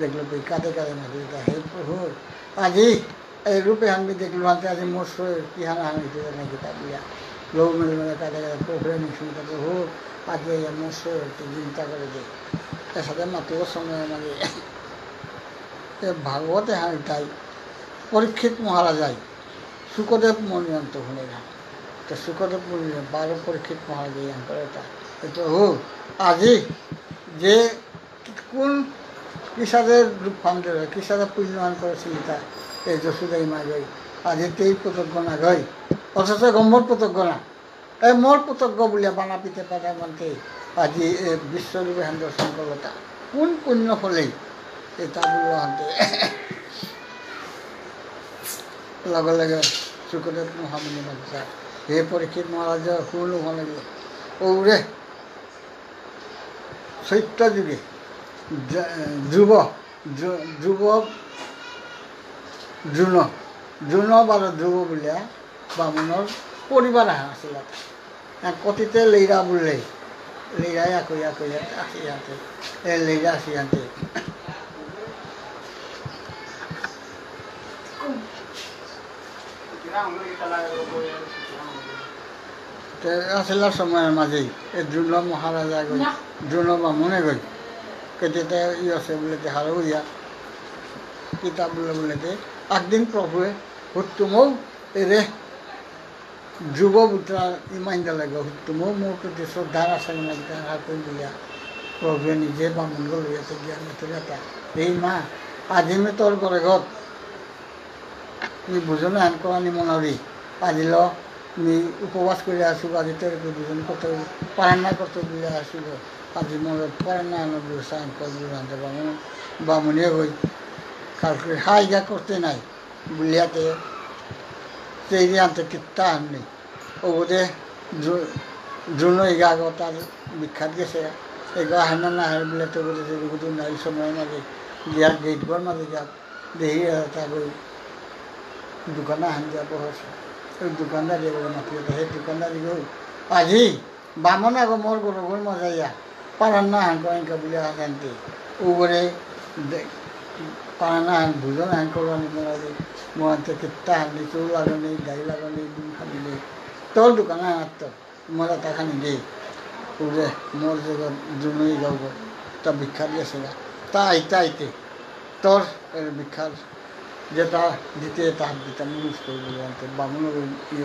দেখলো তুই কাঁদে কাঁদে মাঝে এটা, হে প্রভু, আজি এই রূপে হানবি দেখলো, আনতে আজি মোর শরীর কি হানা হানি দিতে নাকি তা বুলিয়া। লৌ মেলে মেলে কাঁদে কাঁদে প্রভুরে নিশ্চিন্ত প্রভু, আজি এই মোর শরীর তুই চিন্তা করে দে। এর সাথে মাতুর সময় মানে এ ভাগবতে হানি তাই পরীক্ষিত মহারাজাই শুকদেব মুনিরাঙত হুনিলা। তো শুকদেব মুনি বারো পরীক্ষিত মহারাজাই আন করে তা। এ প্রভু, আজি যে কোন কিসাদে রূপহান ধরে, কিসাদে পুণ্যহান করেছিল তা, এই যশোদাই মাগই, আজি তেই পুতক নাগই, অথচ গম্ভর পুতক না। এই মোর পুতক বুলিয়া বানা পিতে পাতা মানতে, আজি এ বিশ্বরূপে হান দর্শন করলো তা। কোন পুণ্য ফলেই এটা বললো হানতে। লগে লগে শুকদেব মহামুনি মাতা, হে পরীক্ষিত মহারাজ, শুনো ভালো। ওরে, সত্য যুগে য-, ধ্রুব, ধ্রু-, ধ্রুব, দ্রোণ, দ্রোণ বারো ধ্রুব বুলিয়া বামুনর পরিবার আহান আসিল। আর কতিতে লেইরা বুললে, লেইরা ইয়াকো, ইয়াকো, ইয়াকো, আসি ইয়াতে। এ লেইরা আসি ইয়াতে। তে আসিলার সময় মাঝেই এ দ্রোণ মহারাজা গই, দ্রোণ বামুনে গই, কেতিতে ই আছে বুলেতে হারৌ ইয়া, কিতা বুলে বুলেতে, একদিন প্রভুয়ে হুত্তুমৌ এরে যুব পুত্র ইমাইন্দা লাগে হুত্তুমৌ মোর প্রতি শ্রদ্ধা আছে না, এটা হারৌ বুলিয়া প্রভুয়ে নিজে বামুন গল ইয়াতে জ্ঞান দিতে যাতা। এই মা, আজি মি তোর ঘরে গত মি ভোজন আহান করানি মনারি। আজিল মি উপবাস করে আসু, আজি তোর একটু ভোজন করতে, পারান্না করতে বুলে আসু। আজি মোর পারান্না আনো বুলে সান কর বুলে আনতে বামুন, বামুনে হই। কালকে হাইগা করতে নাই। বুলিয়াতে, চেইরি আনতে কিত্তা আননি। ওগুদে দ্রো-, দ্রোণ ইগা আগো তার ভিক্ষাত গেছে। এগো আহেনা না আহের বুলিয়াতে ওগুদে যে ওগুদে নাই সময় মাঝে গিয়া গেট ঘর মাঝে গিয়া দেহি, আহ, তা ওই দোকান আহান দিয়া বহছে। ওই দোকানদারি এগো মাতিয়ে, হে দোকানদারি গো, আজি বামুন আগো মোর ঘরগর মাঝে ইয়া, পারান্না আহান করেন কা বুলে আহান দে। উগরে দে, পারান্না আহান ভোজন আহান করানি মোরাদে, মোরাতে কিত্তা আহান দে, চুল লাগানি, দাড়ি লাগানি, দিন খানি দে। তোর দোকান আহান তো, মোরা তা খানি দে। উগরে মোর যে গো, দ্রোণ ইগা গো, তা ভিক্ষা দিয়েছে গা। তা আইতে আইতে, তোর এর ভিক্ষার যেতা দিতে তাহার দিতাম মুখস্থ বলে আনতে বামুন ইয়ে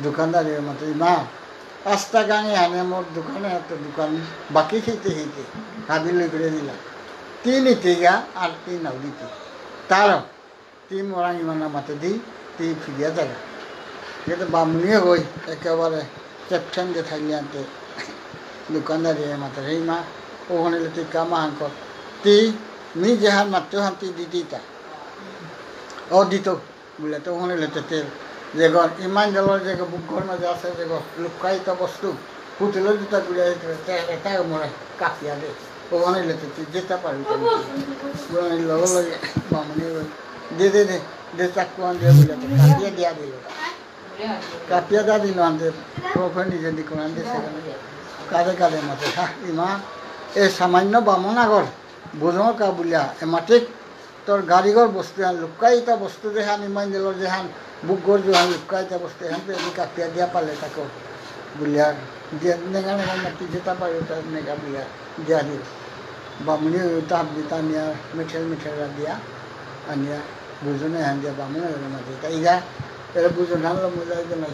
দোকানদারে মাতে, "মা, আস্তা গাঙে হানে মোর দোকানে এত দোকান বাকি খেতে খেতে হাবি লই করে দিলা। তি নিতে গা আর তি নাও দিতে। তার তি মোরাং ইমানা মাতে দি, তি ফিরিয়া যাগা।" যেতা বামুনিয়ে হই একেবারে চেপঠেন যে থাইলে আনতে দোকানদারে মাতে, "রে মা, ওখানে লে তুই কামা হান কর। তি মি যেহান মাত্র হান তি দিতি তা।" ও দিত। বুলে তো ওখানে লেতে তেল। যেগো ইমান জলর যেগো বুকঘর মাঝে আছে, যেগো লুকায়িত বস্তু, পুতুলো দুটা গুলে এটা মরে কাপিয়া দে। ওখানে লেতে তুই যেতে পারবি তো। বুলে লগে লগে বামুনি ওই, "দে, দে, দে, দে চাকু আন দে," বুলে তো কাপিয়া দিয়া দিল। কাপিয়া দিয়া দিল আনতে, প্রভু নিজে দিকন আনতে সেখানে। কাঁদে কাঁদে মাতে, "হা, ইমা, এ সামান্য বামুন আগর, বুঝো কা বুলিয়া, এ মাটিক তোর গারিগর বস্তু হান লুকায়িতা বস্তু যেহান, ইমান দিলর যেহান, বুকগর যেহান লুকায়িতা বস্তু হান, তো এদিকে কাপিয়া দিয়া পালে তাকে বুলিয়া, দিয়া নেগা নেগা মাতি যেতা পারে ওতা নেগা বুলিয়া দিয়া দিল।" বামুনি ওতা হাবি তা নিয়া, মিঠেল মিঠেল দিয়া, আনিয়া, বুঝনে হান দিয়া, বামুনি ওরে মাতি, তা ইগা, এরে বুঝন হান লো মুজাই দে নাই,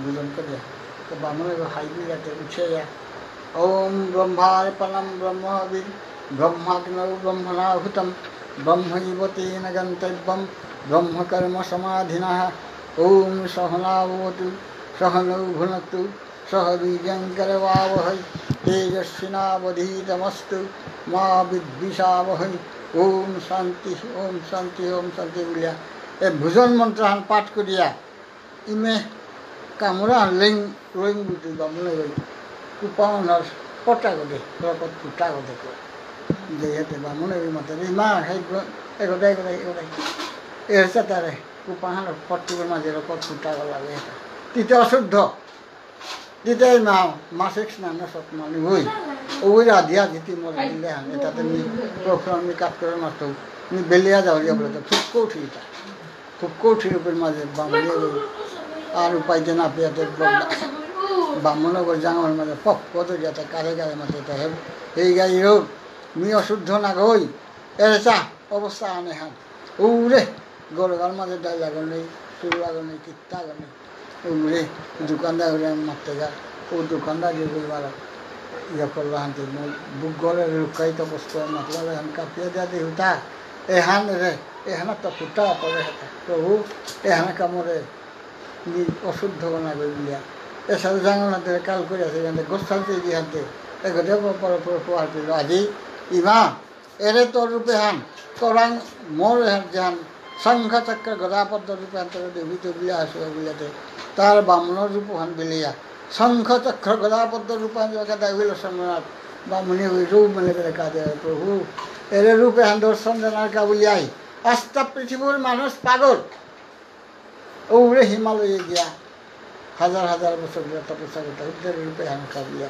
বুঝন করিয়া। তো বামুনি ওরে হাই বুলিয়া তে উঠে যা, "ॐ ब्रह्मार्पणं ब्रह्महविर् ब्रह्माग्नौ ब्रह्मणाहुतं ब्रह्मैव तेन गन्तव्यं ब्रह्मकर्मसमाधिनः। ॐ सहनावतु सहनौ भुनक्तु सह वीर्यं करवावहै तेजस्विनावधीतमस्तु मा विद्विषावहै। ॐ शान्ति, ॐ शान्ति, ॐ शान्ति" বুলিয়া এ ভোজন মন্ত্রহান পাঠ করিয়া ইমে কামুরা লেং, লেং বুলতে বামুনে ওই কুপাওনার পটা গদে, রকত কুটা গদে কো। যে হেতে বামুনে ওই মাতে, "রে মা, হেই গো, এগোটা, এগোটা, এগোটা।" এর সাথে কুপাহান পট্টুকের মাঝে রকত কুটা গলা লাগে। তিতে অশুদ্ধ। তিতে মা, মাসিক স্নান সৎ মানে ওই। ওই রাধিয়া দিতি মোর দিলে হান, এটাতে নি প্রফুল্ল নি কাট করে মারতো। নি বেলিয়া যাও, ইয়া বলে তো ফুক্কো উঠিতা। খুব কঠিন রূপের মাঝে বামুনিয়ে গই। আর উপায় যে না পেয়ে তো বামুন গো জাঙর মাঝে পক কত যাতে কারে কারে মাঝে তো হে, এই গাই হোক, মি অশুদ্ধ না গই, এরে চা, অবস্থা আনে হান। উরে, গরগার মাঝে ডাইল আগর নেই, চুল আগর নেই, কিত্তা আগর নেই। উরে, দোকানদার উরে মারতে যা, ও দোকানদার যে বলবার, ইয়ে করলো হানতে, বুক গলে লুকাইত বস্তু, মাতলালে হান কাঁপিয়ে দেয়া দেহুতা, এহান রে, এহান তো ফুটা পড়ে হেতা। প্রভু, এহান কামড়ে নি অশুদ্ধ বানা বুলিয়া। এসাদে জাঙনা তে কাল করে আছে, এখানে গোস্তান্তে গিয়ে হানতে, এগোতে পর পর পর পর হাতে আজি, ইমা, এরে তোর রূপে হান, তোরাং মোর এহান জান, শঙ্খ চক্র গদাপদ্ম রূপে হান তোর দেবী তো বুলিয়া আসে বুলিয়াতে, তার বামুনর রূপ হান বিলিয়া, শঙ্খ চক্র গদাপদ্ম রূপ হান জায়গা দাবিল সম্রাট, বামুনি ওই রূপ মানে করে কাজে প্রভু, এরে রূপে হান দর্শন জানার কা বুলিয়াই, আস্তা পৃথিবীর মানুষ পাগল। ওরে হিমালয়ে গিয়া হাজার হাজার বছর ধরে তপস্যা করতে উদ্ধার রূপে হান কাবিয়া।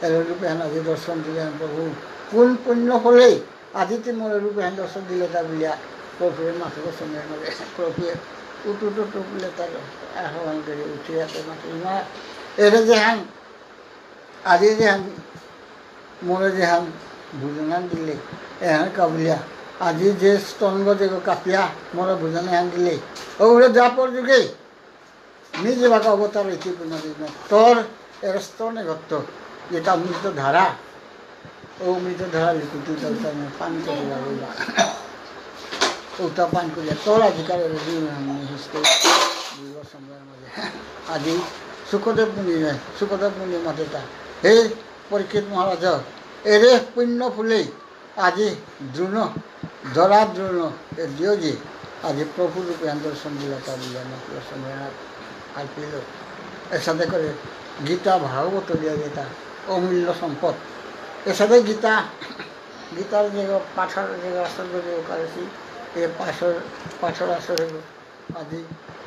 এর রূপে হান আজি দর্শন দিলে হান প্রভু। কোন পুণ্য ফলে আজি তি মোর রূপে হান দর্শন দিলে তা বুলিয়া প্রভুরে মাথা দর্শন দিলে। প্রভু উঠু উঠু উঠু বুলে তার আহ্বান করে উঠে যাতে মাথা ইমা। এরে যে হান আজি যে হান, মোরে যে হান ভোজন হান দিলে, এহান কাবুলিয়া। আজি যে স্তনগ যে কাপিয়া, মোরে ভোজন হান দিলে। ওরে দ্বাপর যুগে, মি যে বাকা অবতার হইতে কোনো দিন না। তোর এর স্তনে ঘটত, যেটা অমৃত ধারা, ও অমৃত ধারা লিখুতি দলটা পান করে যাবে। উতা পান করিয়া তোর অধিকারে রবি হিসতে বুঝবার সময় মাঝে। আজি শুকদেব মুনি, শুকদেব মুনি মাতেতা, "হে পরীক্ষিত মহারাজ, এরে পুণ্য ফুলে আজি দ্রোণ, ধরা দ্রোণ, এ দিও যে আজি প্রভু রূপে আন দর্শন দিলা তা বুলিয়া মাতল সময় আর পেল।" এসাদে করে গীতা ভাগবত দিয়া যেতা অমূল্য সম্পদ। এসাদে গীতা গীতার যে পাঠর যে আসর যে করেছি, এ পাঠর, পাঠর আসরে আজি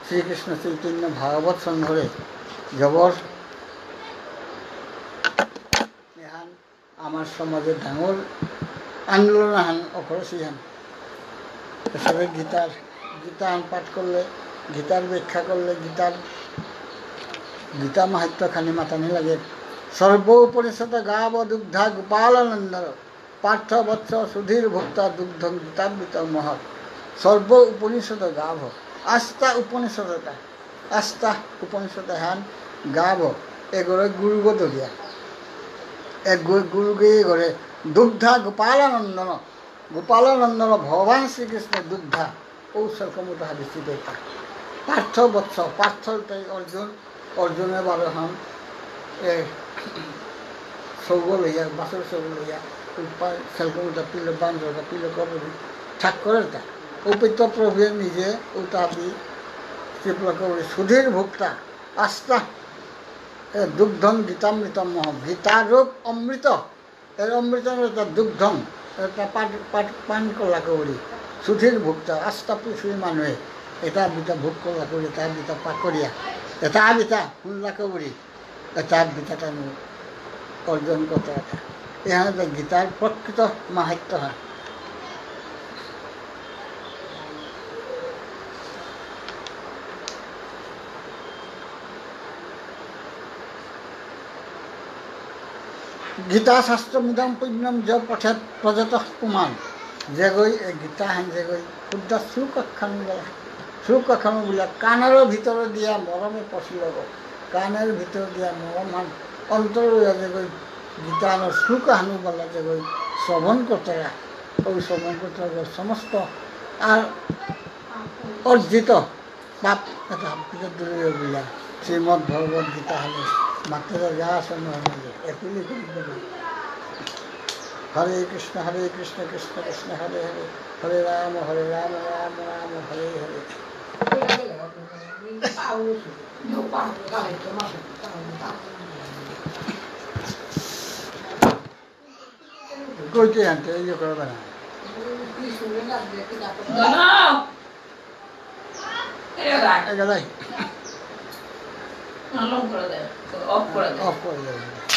শ্রীকৃষ্ণ চৈতন্য ভাগবত সংঘরে জবর এহান আমার সমাজে ডাঙর আন্দোলন আহান অকরেছি হান। এসাদে গীতার, গীতা হান পাঠ করলে, গীতার ব্যাখ্যা করলে, গীতার, গীতা মাহাত্ম্য খানি মাতানি লাগে। সর্বোপনিষদ গাব দুগ্ধা গোপাল নন্দন পার্থ বৎস সুধীর ভোক্তা দুগ্ধং গীতামৃত মহৎ। সর্ব উপনিষদ গাব। আস্তা উপনিষদ এতা। আস্তা উপনিষদ এহান গাব। এগরে গুরুগ ধরিয়া। এ গু-, গুরুগে এগরে দুগ্ধা গোপালানন্দন। গোপালানন্দন ভগবান শ্রীকৃষ্ণ দুগ্ধা। ঔ সর্বমুতা হাবিসি বেটা। পার্থ বৎস, পার্থ তাই অর্জুন, অর্জুনে বারো হান, এ, সৌগ লইয়া, বাসর সৌগ লইয়া, উপায় সেলকমুতা পিল, বাঞ্জর পিল কবরি, ঠাক করে তা। ঔপিত্য প্রভুয়ে নিজে, উতাপি, ত্রিপুরা কবরি, সুধীর ভোক্তা, আস্তা, এ, দুগ্ধম গীতামৃতম মহ, গীতারূপ অমৃত, এর অমৃতর এটা দুগ্ধম, এটা পান, পান, পান করলা করি। সুধীর ভোক্তা, আস্তা পৃথিবী মানুষে, এটা বিতা ভোগ করলা করি, এটা বিতা পাকরিয়া, এটা বিতা হুনলা করি, এটা বিতা তানু অর্জন করতে এটা। এহান যে গীতার প্রকৃত মাহাত্ম্য হয়। গীতা শাস্ত্রমিদং পুণ্যং যঃ পঠেৎ ব্রজতঃ পুমান্। যেগই এ গীতাহান যেগই শুদ্ধ শ্লোক আহান বলা, শ্লোক আহান বলা, কাণর ভিতর দিয়া মরমে পশিলগ। কাণর ভিতর দিয়া মরমহান অন্তর লইয়া যেগই গীতাহানর শ্লোক আহান বলা যেগই শ্রবণ করতারা, ঔ শ্রবণ করতারা সমস্ত আর অর্জিত পাপ এটা হাবিতা দূরে হইয়া শ্রীমদ্ ভগবত গীতা হলে মাত্র যা আসন্ন হয়ে যায়। এপিলে করি দেবে। হরে কৃষ্ণ, হরে কৃষ্ণ, কৃষ্ণ কৃষ্ণ, হরে হরে, হরে রাম, হরে রাম, রাম রাম, হরে হরে। কইতে আনতে, ইয়ে করবে না। এগেলাই। Off করে দে।